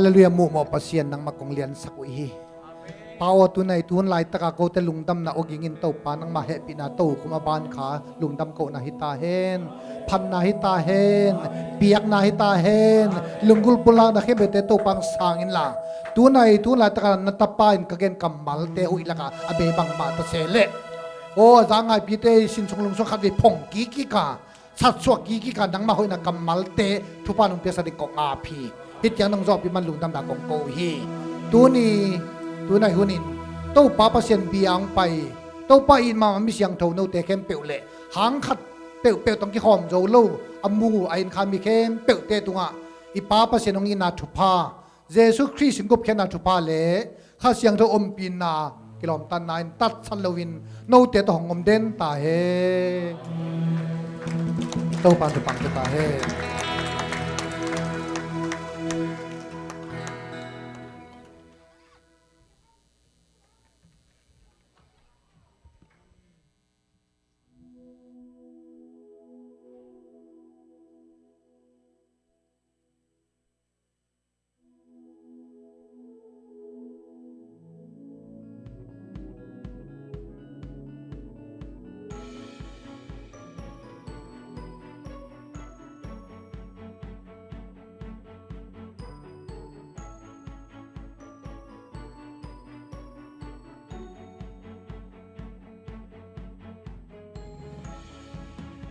Halleluiah, muhmawh Pasian, nangmah kong liansak uh hi. Pa aw, tunai tun laitaka kote lungdamna awgingin Topa nangmah hehpihna tokhom a ban kha lungdam kohna hi ta hen. Phatna hi ta hen. Biakna hi ta hen. Lunggulh pulakna khempeuhte Topa hong sang inla, tunai tun laitaka na tapa in ka gen kammalte huih laka a bei bangmah ta se leh, aw, a za ngaipite i sinsung lungsung khatvei phong kikkika, satsuak kikkika nangmah hoihna kammalte thupha nong piaksa ding kong ap hi. Hih ciang nong zawhpih man lungdamna kong ko uh hi. Tuni, tunai hunin Topa Pasian bia hong pai, Topa it mahmah mi siangtho note khempeuh le hang khat peuhpeuh tawh kikhawm zo lo a mu a innkha mi khempeuhte tungah i Pa Pasian hong itna thupha, Jesu Khrist in gupkhiatna thupha le Kha Siangtho ompihna kilawmtatna in tatsan loin note tawh hong om den ta hen. Topa in thupha pia ta hen.